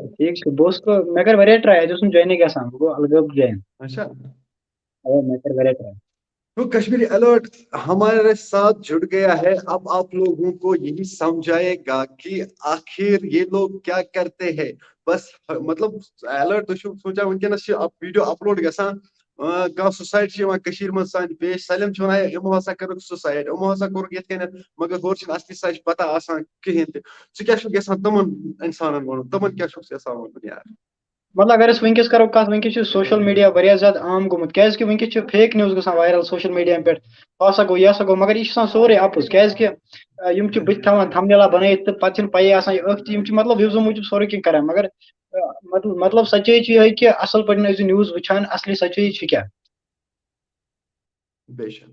ٹھیٖک چھُ، بہٕ اوسُس، مےٚ کٔر واریاہ ٹراے، اَتہِ اوس نہٕ جوینٕے گژھان، بہٕ گوٚو الگ الگ جوین۔ اچھا۔ اَوے مےٚ کٔر واریاہ ٹراے۔ तो कश्मीरी अलर्ट हमारे साथ जुड़ गया है। अब आप लोगों को यही समझाएगा कि आखिर ये लोग क्या करते हैं। बस, मतलब, अलर्ट, तो सोचा उनके ना अब वीडियो अपलोड गसा। کانٛہہ سوسایڈ چھِ یِوان کٔشیٖرِ منٛز سانہِ پیش، سٲلِم چھِ وَنان، "ہے، یِمو ہسا کٔرٕکھ سوسایڈ، یِمو ہسا کوٚرُکھ یِتھ کٔنٮ۪تھ"، مگر ہورٕ چھِنہٕ اَصلی سچ پتہ آسان کِہیٖنۍ تہِ۔ ژٕ کیٛاہ چھُکھ یَژھان تِمَن اِنسانَن وَنُن؟ تِمَن کیٛاہ چھُکھ ژٕ یَژھان وَنُن یار؟ مطلب، اگر أسۍ وٕنکیٚس کرو کتھ، وٕنکیٚس چھُ سوشل میڈیا واریاہ زیادٕ عام گوٚمُت، کیازِ کہِ وٕنکیٚس چھِ فیک نیوز گژھان وائرل سوشل میڈیا پٮ۪ٹھ، ہُہ ہسا گوٚو، یہِ ہسا گوٚو، مگر یہِ چھُ آسان سورُے اپُز، کیازِ کہِ، آ، یِم چھِ بٕتھِ تھاوان تھمنیلا بنٲیِتھ تہٕ پتہٕ چھِنہٕ پَیی آسان یہِ ٲکھ تہِ، یِم چھِ مطلب وِوزو موٗجوٗب سورُے کینٛہہ کران، مگر، آ، مطلب، مطلب سچٲیی چھِ یِہے کہِ اصل پٲٹھۍ ٲسۍ زِ نیوز وٕچھان، اصلی سچٲیی چھِ کیٛاہ۔ بے شک۔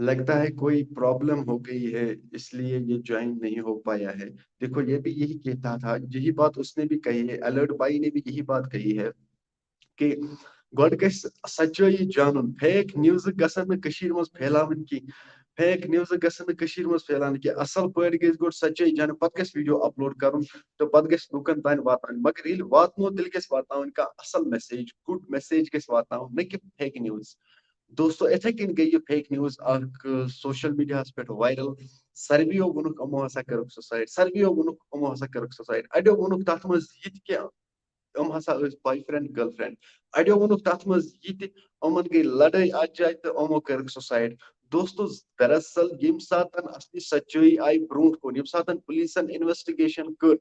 लगता है कोई प्रॉब्लम हो गई है, इसलिए ये ज्वाइन नहीं हो पाया है। देखो, ये भी यही कहता था, यही बात उसने भी कही है, अलर्ट भाई ने भी यही बात कही है कि گۄڈٕ گژھِ سچٲیی جانُن، فیک نیوزٕ گژھن نہٕ کٔشیٖرِ منٛز پھیلاوٕنۍ کینٛہہ، فیک نیوزٕ گژھن نہٕ کٔشیٖرِ منٛز پھیلاونہٕ کینٛہہ، اصل پٲٹھۍ گژھِ گۄڈٕ سچٲیی جانٕنۍ، پتہٕ گژھِ ویڈیو اپلوڈ کرُن، تہٕ پتہٕ گژھِ لُکن تام واتناوٕنۍ۔ مگر ییٚلہِ واتنو، تیٚلہِ گژھِ واتناوٕنۍ کانٛہہ اصل میسیج، گُڈ میسیج گژھِ واتناوُن، نہ کہِ فیک نیوز۔ دوستو، اِتھے کٔنۍ گٔے یہِ فیک نیوز اکھ سوشل میڈیاہس پٮ۪ٹھ وائرل۔ ساروِیو ووٚنُکھ، یِمو ہسا کٔرٕکھ سوسایڈ، ساروِیو ووٚنُکھ، یِمو ہسا کٔرٕکھ سوسایڈ۔ اَڑیو ووٚنُکھ تَتھ منٛز یہِ تہِ کہِ یِم ہسا ٲسۍ بوائے فرینڈ، گرل فرینڈ۔ اَڑیو ووٚنُکھ تَتھ منٛز یہِ تہِ، یِمن گٔے لڑٲے اَتھ جایہِ تہٕ یِمو کٔرٕکھ سوسایڈ۔ دوستو، دراصل ییٚمہِ ساتن اصلی سچٲیی آیہِ برونٛٹھ کُن، ییٚمہِ ساتن پُلیٖسن انویسٹیگیشن کٔر،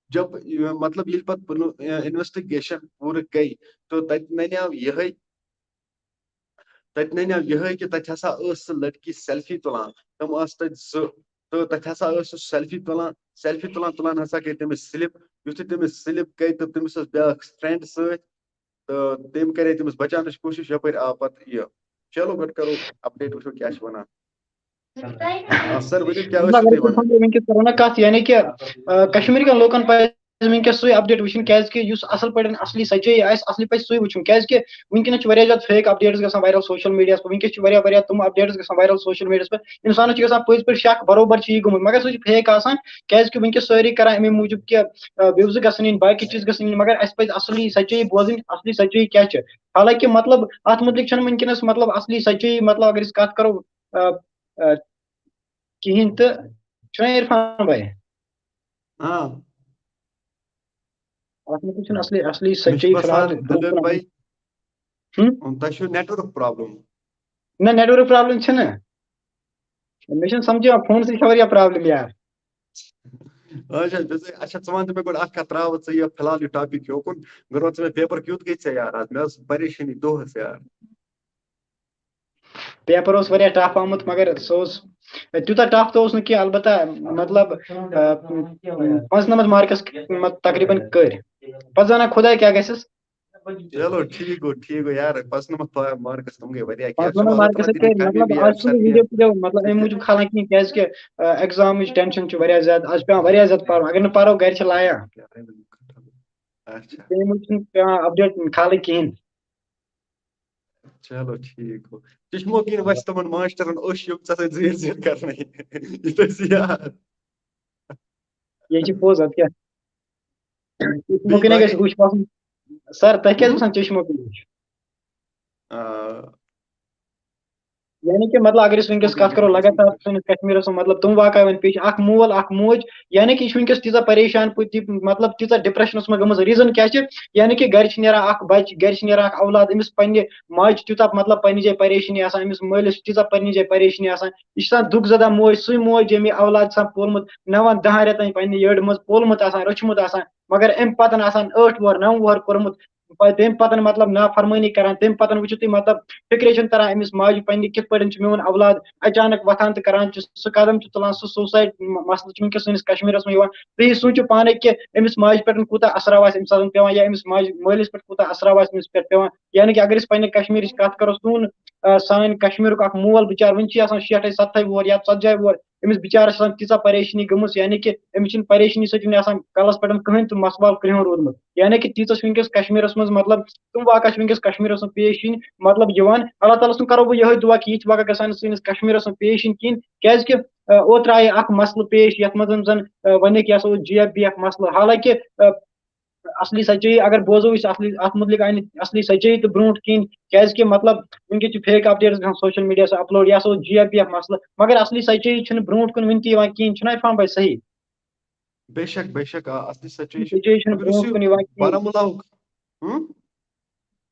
جب، مطلب، ییٚلہِ پتہٕ انویسٹیگیشن پوٗرٕ گٔے، تہٕ تَتہِ نَنیو یِہے، تَتہِ نَنیو یِہے کہِ تَتہِ ہسا ٲس سُہ لڑکی سیلفی تُلان، تِم آسہٕ تَتہِ زٕ، تہٕ تَتہِ ہسا ٲس سُہ سیلفی تُلان، سیلفی تُلان تُلان ہسا گٔے تٔمِس سِلپ۔ یُتھُے تٔمِس سِلپ گٔے تہٕ تٔمِس ٲس بیٛاکھ فرینڈ سۭتۍ، تہٕ تٔمۍ کَرے تٔمِس بچاونٕچ کوٗشِش، یَپٲرۍ آو پَتہٕ یہِ۔ چلو، گۄڈٕ کَرو اپڈیٹ، وٕچھو کیٛاہ چھِ وَنان۔ آ، سر، ؤنِو، کیٛاہ ٲسِو مطلب، تُہۍ وَنان؟ وٕنکیٚس کَرو نا کَتھ، یعنی کہِ، آ، کشمیٖر کٮ۪ن لوٗکَن پَزِ وٕنکیٚس سُے اپڈیٹ وٕچھُن، کیازِ کہِ یُس اَصٕل پٲٹھۍ اَصلی سچٲیی آسہِ، اَصلی پَزِ سُے وٕچھُن، کیازِ کہِ وٕنکیٚنَس چھِ واریاہ زیادٕ فیک اپڈیٹس گژھان وائرل سوشل میڈیاہَس پٮ۪ٹھ، وٕنکیٚس چھِ واریاہ، واریاہ تِم اپڈیٹس گژھان وائرل سوشل میڈیاہَس پٮ۪ٹھ، اِنسانَس چھُ گژھان پٔزۍ پٲٹھۍ شک، برابر چھُ یی گوٚمُت، مگر سُہ چھُ فیک آسان، کیازِ کہِ وٕنکیٚس سٲری کران اَمے موٗجوٗب کہِ، آ، وِوزٕ گژھن یِنۍ، باقٕے چیٖز گژھن یِنۍ، مگر اَسہِ پَزِ اَصلی سچٲیی بوزٕنۍ، اَصلی سچٲیی کیٛاہ چھِ۔ حالانکہِ، مطلب، اَتھ مُتعلِق چھَنہٕ وٕنکیٚنَس، مطلب، اَصلی سچٲیی، مطلب، اگر أسۍ کَتھ کَرو، آ، آ، کِہیٖنۍ تہٕ چھُنہ عرفان بھائی؟ ہاں۔ اَتھ مُتعلِق چھُنہٕ اَصلی، اَصلی مےٚ چھُ سچٲیی باسان فِلحال دٔلیٖل بھائی، ہُم؟ تۄہہِ چھُو نیٹورک پرابلم۔ نہ، نیٹورک پرابلم چھَنہٕ۔ مےٚ چھُنہٕ سَمجھ یِوان، فونسٕے چھےٚ واریاہ پرابلم یار۔ اچھا، ژٕ، اچھا، ژٕ وَن تہٕ مےٚ گۄڈٕ اَکھ کَتھ، ترٛاو ژٕ یہِ فِلحال یہِ ٹاپِک یوکُن، مےٚ وَن ژٕ مےٚ پیپر کیُتھ گٔے ژےٚ یار؟ اَتھ مےٚ ٲس پریشٲنی دۄہَس یار۔ پیپر اوس واریاہ ٹف آمُت، مگر سُہ اوس تیوٗتاہ ٹف تہِ اوس نہٕ کینٛہہ، البتہ، مطلب، آ، پانٛژنَمتھ مارکس تقریباً کٔرۍ۔ پتہٕ زانان خۄداے کیٛاہ گژھٮ۪س۔ چلو، ٹھیٖک گوٚو، ٹھیٖک گوٚو یار، پانٛژنَمتھ مارکس تِم گٔے واریاہ کینٛہہ۔ پانٛژنَمتھ مارکس کٔرۍ، مطلب، آز چھُس نہٕ ویٖڈیو تہِ مطلب، اَمہِ موٗجوٗب کھالان کِہیٖنۍ، کیٛازِ کہِ، آ، ایگزامٕچ ٹینشن چھُ واریاہ زیادٕ، آز چھُ پٮ۪وان واریاہ زیادٕ پَرُن، اگر نہٕ پَرو، گرِ چھِ لایان۔ اچھا۔ تَمہِ موٗجوٗب چھُنہٕ پٮ۪وان اپڈیٹ کھالٕنۍ کِہیٖنۍ۔ چلو، ٹھیٖک گوٚو۔ ژٕ چھُکھ مےٚ وٕنکیٚن وَسہِ تِمن ماسٹرن اوٚش یِم ژےٚ سۭتۍ زیٖر زیٖر کرنٕے۔ یہِ تھٲے زِ یاد۔ یہِ چھِ پوٚز، اَدٕ کیٛاہ؟ چشمو بیٚیہِ کِنۍ گژھِ باقٕے؟ اوٚش آسُن۔ سر، تۄہہِ کیٛازِ گژھان چشمو کِنۍ اوٚش؟ آ، یعنی کہِ مطلب اگر أسۍ وٕنکیٚس کتھ کرو لگاتار سٲنِس کشمیٖرس منٛز مطلب تِم واقع وٕنہِ پیش، اکھ مول اکھ موج، یعنی کہِ یہِ چھُ وٕنکیٚس تیٖژاہ پریشان پوٗ-، تی-، مطلب تیٖژاہ ڈپریشنس منٛز گٔمٕژ، ریٖزن کیٛاہ چھِ؟ یعنی کہِ گرِ چھِ نیران اکھ بچہِ، گرِ چھِ نیران اکھ اولاد، أمِس پننہِ ماجہِ چھِ تیٖژاہ مطلب پننہِ جایہِ پریشٲنی آسان، أمِس مٲلِس چھِ تیٖژاہ پننہِ جایہِ پریشٲنی آسان، یہِ چھِ آسان دُکھ زدہ موج، سُے موج ییٚمۍ یہِ اولاد چھِ آسان پولمُت نون دہن رٮ۪تن پننہِ یٔڈ منٛز پولمُت آسان، رٔچھمُت آسان، مگر امہِ پتن آسان ٲٹھ وُہر نو وُہر کوٚرمُت، پتہٕ تمہِ پتن مطلب نافرمٲنی کران، تمہِ پتن وٕچھِو تُہۍ مطلب فکرے چھُنہٕ تران أمِس ماجہِ پننہِ کِتھ پٲٹھۍ چھُ میون اولاد اچانک وۄتھان تہٕ کران چھُ سُہ قدم چھُ تُلان، سُہ سوسایڈ مسلہٕ چھُ وٕنکیٚس سٲنِس کشمیٖرس منٛز یِوان۔ تُہۍ سوٗنچِو پانے کہِ أمِس ماجہِ پٮ۪ٹھ کوٗتاہ اثر آسہِ أمِس ساتن پٮ۪وان یا أمِس ماجہِ مٲلِس پٮ۪ٹھ کوٗتاہ اثر آسہِ أمِس پٮ۪ٹھ پٮ۪وان۔ یعنی کہِ اگر أسۍ پننہِ کشمیٖرٕچ کتھ کرو، سون آ، سانہِ کشمیٖرُک اکھ مول بِچار وٕنہِ چھُ آسان شیٹھے ستتھے وُہر یا ژتجی وُہر، أمِس بِچارس چھِ آسان تیٖژاہ پریشٲنی گٔمٕژ، یعنی کہِ أمِس چھِنہٕ پریشٲنی سۭتۍ وٕنہِ آسان کلس پٮ۪ٹھ کٕہٕنۍ تہِ مسلہٕ وال کرٛہُن روٗدمُت۔ یعنی کہِ تیٖژاہ چھِ وٕنکیٚس کشمیٖرس منٛز مطلب تِم واقع چھِ وٕنکیٚس کشمیٖرس منٛز پیش یِنۍ۔ مطلب یِوان، اللہ تعالیٰ سُنٛد کرو بہٕ یِہوٚے دُعا کہِ یِتھۍ واقع گژھن نہٕ سٲنِس کشمیٖرس منٛز پیش یِنۍ کِہیٖنۍ، کیازِ کہِ آ، اوترٕ آیہِ اکھ مسلہٕ پیش یتھ منٛز زن آ، وننہٕ کہِ یہِ ہسا اوس جی ایف بی اکھ مسلہٕ، حالانکہِ آ، اصلی سچٲیی اگر بوزو أسۍ اصلی اتھ متعلق آیہِ نہٕ اصلی سچٲیی تہٕ برونٛٹھ کِہیٖنۍ، کیازِ کہِ مطلب وٕنکیٚس چھِ فیک اپڈیٹس گژھان سوشل میڈیا سۭتۍ اپلوڈ، یہِ ہسا اوس جی ایف بی اکھ مسلہٕ، مگر اصلی سچٲیی چھُنہٕ برونٛٹھ کُن وٕنہِ تہِ یِوان کِہیٖنۍ، چھُنہ عرفان بھائی صحیح؟ بے شک، بے شک، آ، اصلی سچٲیی چھِ۔ سچٲیی چھُنہٕ اگر برونٛٹھ أسۍ کُن یِوان کِہیٖنۍ۔ بارہمولہُک، ہُم؟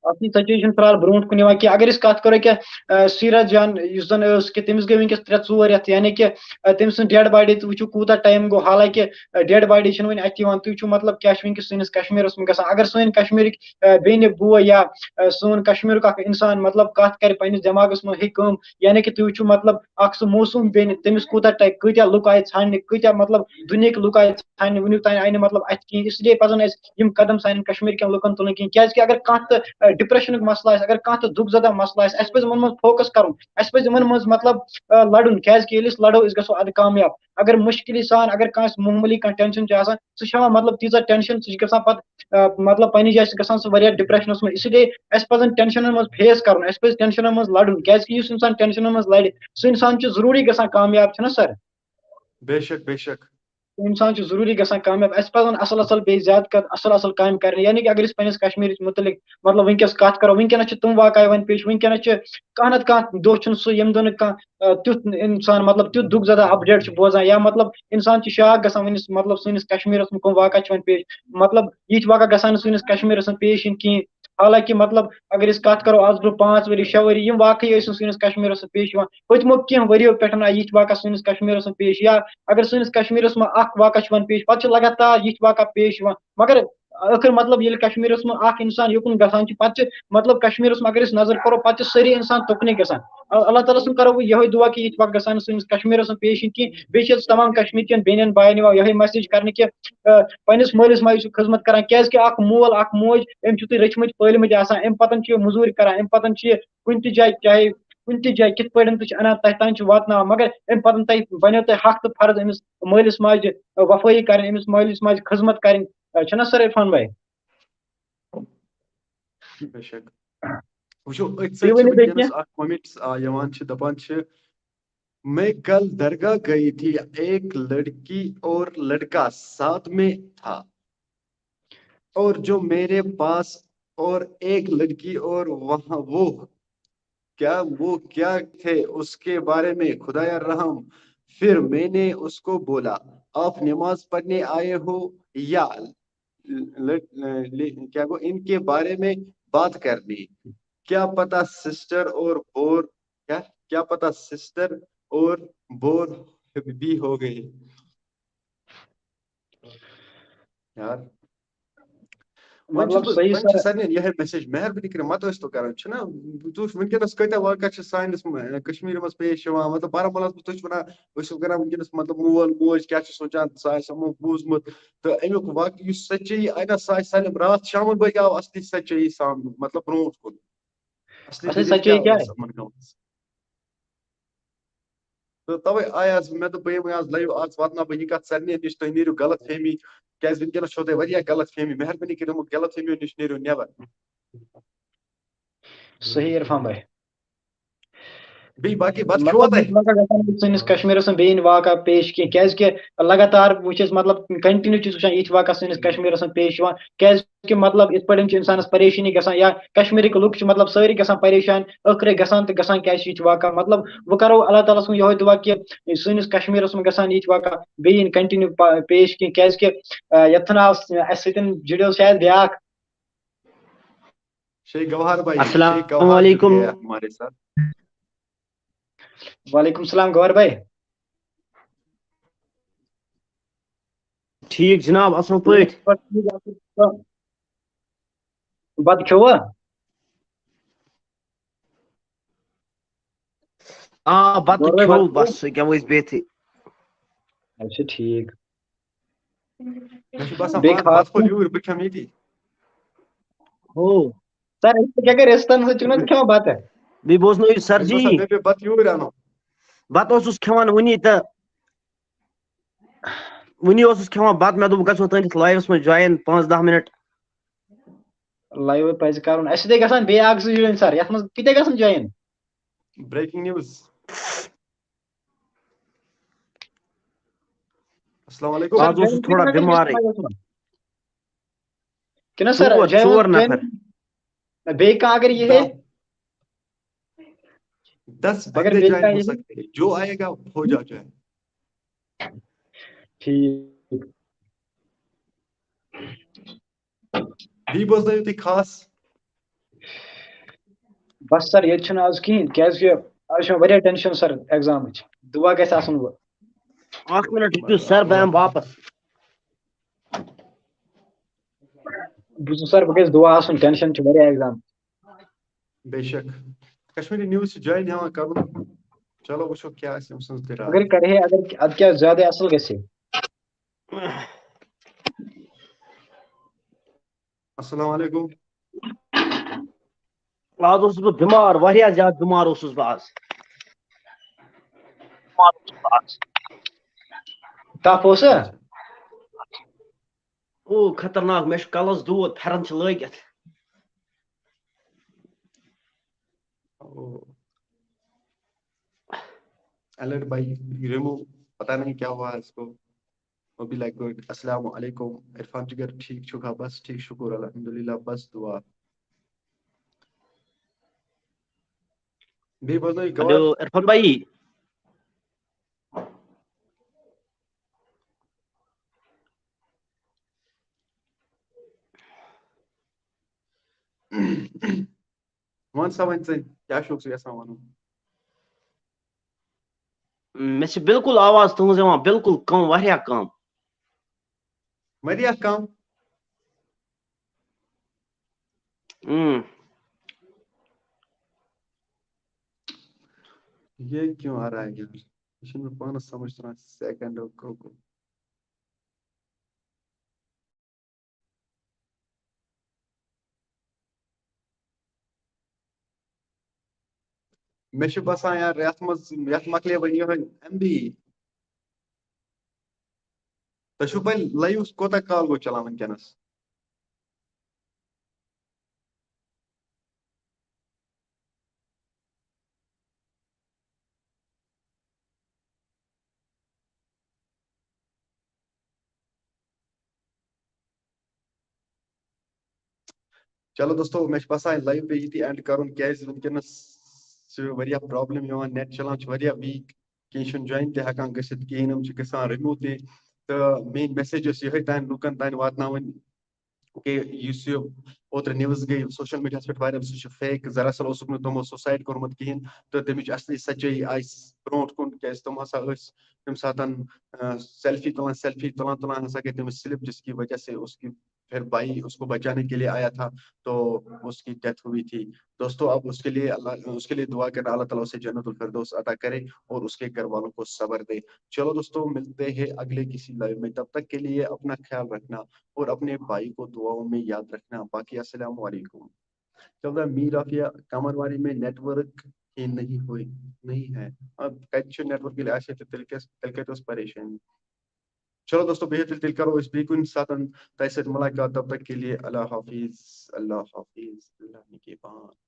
اصلی سچٲیی چھُنہٕ فی الحال برونٛٹھ کُن یِوان کینٛہہ۔ اگر أسۍ کتھ کرو کہِ آ، سیٖرت جان یُس زن ٲس کہِ تٔمِس گٔے وٕنکیٚس ترٛےٚ ژور رٮ۪تھ، یعنی کہِ آ، تٔمۍ سٕنٛز ڈیڈ باڈی تہِ وٕچھِو کوٗتاہ ٹایم گوٚو، حالانکہِ ڈیڈ باڈی چھِنہٕ وٕنہِ اتہِ یِوان۔ تُہۍ وٕچھِو مطلب کیٛاہ چھُ وٕنکیٚس سٲنِس کشمیٖرس منٛز گژھان۔ اگر سٲنۍ کشمیٖرٕکۍ آ، بیٚنہِ بوے یا آ، سون کشمیٖرُک اکھ انسان مطلب کتھ کرِ پننِس دٮ۪ماغس منٛز ہیٚکہِ کٲم، یعنی کہِ تُہۍ وٕچھِو مطلب اکھ سُہ معصوٗم بیٚنہِ، تٔمِس کوٗتاہ ٹایم، کۭتیاہ لُکھ آیہِ ژھانڈنہِ، کۭتیاہ مطلب دُنیہٕکۍ لُکھ آیہِ ژھانڈنہِ، وٕنیُک تام آیہِ نہٕ مطلب اتھِ کِہیٖنۍ۔ اس لیے پزن اسہِ یِم قدم سانٮ۪ن کشمیٖر کٮ۪ن لُکن تُلٕنۍ کِہیٖنۍ، کیازِ کہِ اگر کانٛہہ تہِ آ، ڈپریشنُک مسلہٕ آسہِ، اگر کانٛہہ تہِ دُکھ زدہ مسلہٕ آسہِ، اسہِ پزِ یِمن منٛز فوکس کرُن، اسہِ پزِ یِمن منٛز مطلب آ، لڑُن، کیازِ کہِ ییٚلہِ أسۍ لڑو أسۍ گژھو ادٕ کامیاب۔ اگر مُشکلی سان اگر کٲنٛسہِ معموٗلی کانٛہہ ٹینشن چھُ آسان، سُہ چھُ ہٮ۪وان مطلب تیٖژاہ ٹینشن، سُہ چھُ گژھان پتہٕ آ، مطلب پننہِ جایہِ چھُ گژھان سُہ واریاہ ڈپریشنس منٛز۔ اسی لیے اسہِ پزن ٹینشنن منٛز فیس کرُن، اسہِ پزِ ٹینشنن منٛز لڑُن، کیازِ کہِ یُس انسان ٹینشنن منٛز لڑِ، سُہ انسان چھُ ضروٗری گژھان کامیاب، چھُنہ سر؟ بے شک، بے شک۔ سُہ انسان چھُ ضروٗری گژھان کامیاب۔ اسہِ پزن اصل اصل بیٚیہِ زیادٕ کھۄتہٕ اصل اصل کامہِ کرنہِ، یعنی کہِ اگر أسۍ پننِس کشمیٖرس متعلق مطلب وٕنکیٚس کتھ کرو، وٕنکیٚنس چھِ تِم واقع یِوان پیش، وٕنکیٚنس چھِ کانٛہہ نتہٕ کانٛہہ دۄہ چھُنہٕ سُہ ییٚمہِ دۄہ نہٕ کانٛہہ آ، تیُتھ انسان مطلب تیُتھ دُکھ زدہ اپڈیٹ چھُ بوزان یا مطلب انسان چھُ شاک گژھان وٕنِس مطلب سٲنِس کشمیٖرس منٛز کٕم واقع چھِ وۄنۍ پیش، مطلب یِتھۍ واقع گژھن نہٕ سٲنِس کشمیٖرس منٛز پیش یِنۍ کِہیٖنۍ۔ حالانکہِ مطلب اگر أسۍ کتھ کرو آز برونٛہہ پانٛژھ ؤری شےٚ ؤری یِم واقعی ٲسۍ نہٕ سٲنِس کشمیٖرس منٛز پیش یِوان، پٔتمیو کینٛہہ ؤریو پٮ۪ٹھ آیہِ یِتھۍ واقع سٲنِس کشمیٖرس منٛز پیش، یا اگر سٲنِس کشمیٖرس منٛز اکھ واقع چھُ یِوان پیش پتہٕ چھِ لگاتار یِتھۍ واقع پیش یِوان، مگر ٲخر مطلب ییٚلہِ کشمیٖرس منٛز اکھ انسان یُکُن گژھان چھُ پتہٕ چھِ مطلب کشمیٖرس منٛز اگر أسۍ نظر کرو پتہٕ چھِ سٲری انسان تُکنٕے گژھان۔ ال-، اللہ تعالیٰ سُنٛد کرو بہٕ یِہوٚے دُعا کہِ یِتھۍ واقع گژھن نہٕ سٲنِس کشمیٖرس منٛز پیش یِنۍ کینٛہہ۔ بیٚیہِ چھِ أسۍ تمام کشمیٖر کٮ۪ن بیٚنٮ۪ن باین یِوان یِہوٚے مسیج کرنہٕ کہِ آ، پننِس مٲلِس ماجہِ چھِ خدمت کران، کیازِ کہِ اکھ مول اکھ موج أمۍ چھِ تُہۍ رٔچھمٕتۍ پٲلمٕتۍ آسان، امہِ پتن چھِ یہِ مٔزوٗرۍ کران، امہِ پتن چھِ یہِ کُنہِ تہِ جایہِ چاہے کُنہِ تہِ جایہِ کِتھ پٲٹھۍ تہِ چھِ انان تۄہہِ تام چھِ واتناوان، مگر امہِ پتن تۄہہِ بنیو تۄہہِ حق تہٕ فرض أمِس مٲلِس ماجہِ وفٲیی کرٕنۍ، أمِس مٲلِس ماجہِ خدمت کرٕنۍ۔ آ، چھُنہ سر عرفان بھائی؟ بے شک۔ وٕچھو أتھۍ تُہۍ سۭتۍ چھِ ؤنِو بیٚیہِ وٕنکیٚنَس اکھ کمنٹس آ یِوان چھِ، دپان چھِ، میں کل درگاہ گئی تھی، ایک لڑکی اور لڑکا ساتھ میں تھا، اور جو میرے پاس، اور ایک لڑکی اور وہاں وہ کیا، وہ کیا تھے اس کے بارے میں خدایا رحم۔ پھر میں نے اس کو بولا، آپ نماز پڑھنے آئے ہو یا لڑ-، لے-، کیا گو ان کے بارے میں بات کرنی؟ کیا پتا سسٹر اور بور، کیا، کیا پتا سسٹر اور بور بھی ہو گئے۔ یار، وۄنۍ چھُس مطلب بہٕ، صحیح وۄنۍ چھِ سر۔ سارنٕے یِہے مسیج، مہربٲنی کٔرِتھ مت ٲسۍ تو کران، چھُنہ؟ تُہۍ وٕچھ وٕنکیٚنس کۭتیاہ واقعہ چھِ سٲنِس م-، کٔشمیٖرِ منٛز پیش یِوان، مطلب بارہمولاہس منٛز تُہۍ چھِو وَنان، أسۍ چھِو کران وٕنکیٚنس مطلب مول موج کیٛاہ چھِ سونٛچان، سُہ آسہِ یِمو بوٗزمُت۔ تہٕ اَمیُک واقعہٕ یُس سچٲیی آیہِ نہ، سُہ آسہِ سالم۔ راتھ شامن بٲگۍ آو اصلی سچٲیی سامنہٕ، مطلب برونٛٹھ کُن۔ اصلی اصلی دٔلیٖل سچٲیی کیٛاہ کیٛاہ ٲس یِمن گٔمٕژ؟ تہٕ تَوَے آیس بہٕ، مےٚ دوٚپ بہٕ یِمَے آز live، آز واتناو بہٕ یہِ کَتھ سارنٕے نِش، تُہۍ نیٖرِو غلط فہمی، کیٛازِ وٕنکیٚنَس چھو تۄہہِ واریاہ غلط فہمی، مہربٲنی کٔرِتھ یِمو غلط فہمیو نِش نیٖرِو نٮ۪بر۔ صحیح عرفان بھائی۔ بیٚیہِ باقٕے بَتہٕ مطلب، کھیوٚوا تۄہہِ؟ یِتھ واقعہ گژھان سٲنِس کشمیٖرس منٛز بیٚیہِ یِنۍ واقعہ پیش کینٛہہ، کیازِ کہِ لگاتار وٕچھ أسۍ، مطلب، continue چھِ أسۍ وٕچھان یِتھۍ واقعہ سٲنِس کشمیٖرس منٛز پیش یِوان، کیازِ کہِ، مطلب، یِتھ پٲٹھۍ چھِ انسانس پریشٲنی گژھان، یا کشمیٖرٕکۍ لُکھ چھِ، مطلب، سٲری گژھان پریشان، ٲخرے گژھان تہٕ گژھان کیازِ چھِ یِتھۍ واقعہ۔ مطلب، وۄنۍ کرو اللہ تعالیٰ سُنٛد یِہوے دُعا کہِ سٲنِس کشمیٖرس منٛز گژھن یِتھۍ واقعہ بیٚیہِ یِنۍ continue پا-، پیش کینٛہہ، کیازِ کہِ، آ، یتھ چھُنہٕ آز اَسہِ سۭتۍ جُڑیو شاید بیٛاکھ۔ شیخ گوہر بھائی، السلام شیخ گوہر جڑ علیکم۔ گئے ہمارے ساتھ۔ وعلیکم السلام گوہر بھائی۔ ٹھیٖک جناب، اصل پٲٹھۍ۔ بتہٕ کھیوٚوا؟ آ، بتہٕ گۄڈَے کھیوٚو، بتہٕ کھیوٚو؟ بس أکیٛاہ ؤسۍ بِہتھٕے۔ اچھا، ٹھیٖک۔ مےٚ چھُ باسان بیٚیہِ بتہٕ خاص بتہٕ کھوٚت یوٗرۍ، بہٕ کھٮ۪مہٕ ییٚتی۔ ہو۔ سر، أسۍ کیٛاہ کَرِ؟ أسۍ تَنہٕ سۭتۍ چھُنہٕ کھٮ۪وان بتہٕ۔ بیٚیہِ بوزنٲیِو سر مےٚ چھُ جی۔ باسان مےٚ پیٚیہِ بتہٕ یوٗرۍ اَنُن۔ بتہٕ اوسُس کھٮ۪وان وُنی تہٕ وُنی اوسُس کھٮ۪وان بتہٕ، مےٚ دوٚپ بہٕ گژھٕ وۄنۍ تُہٕنٛدِس لایوَس منٛز join پانٛژھ دَہ مِنٹ۔ لایِو پَزِ کَرُن۔ اَسہِ سۭتۍ گژھان بیٚیہِ اَکھ زٕ join سر، یَتھ منٛز کۭتیٛاہ گژھن join؟ Breaking news۔ السلام علیکم۔ آز اوسُس تھوڑا بٮ۪مارٕے۔ کِنہٕ سر، ژور، join ژور join نفر۔ بیٚیہِ کانٛہہ اگر یہِ ہے؟ دس مگر بندے بیٚیہِ join کانٛہہ ہو یہِ؟ سکتے ہیں، جو آئے گا ہو جا join۔ ٹھیٖک۔ بیٚیہِ بوزنٲیِو تُہۍ خاص۔ بس سر، ییٚتہِ چھُنہٕ آز کِہیٖنۍ، کیٛازِ کہِ آز چھُ مےٚ واریاہ tension سر examٕچ۔ دُعا گژھِ آسُن وۄنۍ۔ اکھ مِنٹ رُکِو سر، بہٕ یِمہٕ واپس۔ بہٕ چھُس سر، بہٕ گژھِ دُعا آسُن، tension چھُ واریاہ exam۔ بے شک۔ کشمیٖری news چھِ join ہٮ۪وان کرُن۔ چلو وٕچھو کیٛاہ آسہِ أمۍ سٕنٛز تہِ راے۔ اگر کرِ ہے، اگر اَدٕ کیٛاہ زیادٕ اَصٕل گژھِ ہے۔ السلام علیکم۔ آز اوسُس بہٕ بٮ۪مار، واریاہ زیادٕ بٮ۪مار اوسُس بہٕ آز۔ تپھ اوسا؟ او خطرناک، مےٚ چھُ کلس دود، پھٮ۪رن چھِ لٲگِتھ۔ او۔ Alert بھائی، remove، پتہ نہیں کیا ہوا اس کو۔ وہ بھی لگ گڈ۔ السلام علیکم عرفان جگر، ٹھیک چھُکھا؟ بس ٹھیک، شکر الحمدللہ، بس دعا۔ بیٚیہِ بوزنٲیِو گوہر۔ ہیلو عرفان بھائی۔ وَن سا وۄنۍ ژٕ، کیٛاہ چھُکھ ژٕ یَژھان وَنُن؟ مےٚ چھِ بالکل آواز تُہٕنٛز یِوان بالکل کم، واریاہ کم۔ واریاہ کم۔ اۭں۔ یہ کیوں آ رہا ہے یار؟ یہ چھُنہٕ مےٚ پانَس سمجھ تران، سیکنڈو کو کو۔ مےٚ چھُ باسان یار، یَتھ منٛز، یَتھ مۄکلے وۄنۍ یِہوٚے ایم بی۔ تۄہہِ چھُو پَے لایِو کوٗتاہ کال گوٚو چلان وٕنکیٚنَس؟ چلو دوستو، مےٚ چھُ باسان لایِو پیٚیہِ ییٚتی اینڈ کَرُن، کیٛازِ وٕنکیٚنَس چھِ واریاہ پرابلم یِوان، نیٹ چلان چھُ واریاہ ویٖک، کینٛہہ چھُنہٕ جوین تہِ ہٮ۪کان گٔژھِتھ کِہیٖنۍ، یِم چھِ گژھان رِموٗ تہِ۔ تہٕ میٛٲنۍ میسیج ٲس یِہوٚے تام لُکَن تام واتناوٕنۍ کہِ یُس یہِ اوترٕ نِوٕز گٔے سوشل میٖڈیاہَس پٮ۪ٹھ وائرل، سُہ چھُ فیک۔ دراصل اوسُکھ نہٕ تِمو سوسایڈ کوٚرمُت کِہیٖنۍ، تہٕ تَمِچ اصلی سچٲیی آیہِ برونٛٹھ کُن، کیٛازِ تِم ہسا ٲسۍ تَمہِ ساتہٕ، آ، سیلفی تُلان، سیلفی تُلان تُلان ہسا گٔے تٔمِس سلپ، جس کی وجہ سے اس کی پھر بھائی اس کو بچانے کے لیے آیا تھا، تو اس کی ڈیتھ ہوئی تھی۔ دوستو، آپ اس کے لیے اللہ، اس کے لیے دعا کرنا، اللہ تعالیٰ اسے جنت الفردوس عطا کرے اور اس کے گھر والوں کو صبر دے۔ چلو دوستو، ملتے ہیں اگلے کسی لائیو میں، تب تک کے لیے اپنا خیال رکھنا اور اپنے بھائی کو دعاؤں میں یاد رکھنا۔ باقی السلام علیکم۔ چلو، میر آف یا کمرواری میں نیٹ ورک ہی نہیں ہوئی، نہیں ہے۔ اب کتہِ چھُ نیٹ ورک ییٚلہِ آسہِ ہے تہٕ تیٚلہِ کیٛاہ، تیٚلہِ کتہِ اوس پریشٲنی؟ چلو دوستو، بِہِو تیٚلہِ، تیٚلہِ کرو أسۍ بیٚیہِ کُنہِ ساتہٕ تۄہہِ سۭتۍ مُلاقات۔ تب تک کے لیے اللہ حافظ، اللہ حافظ، اللہ نگہبان۔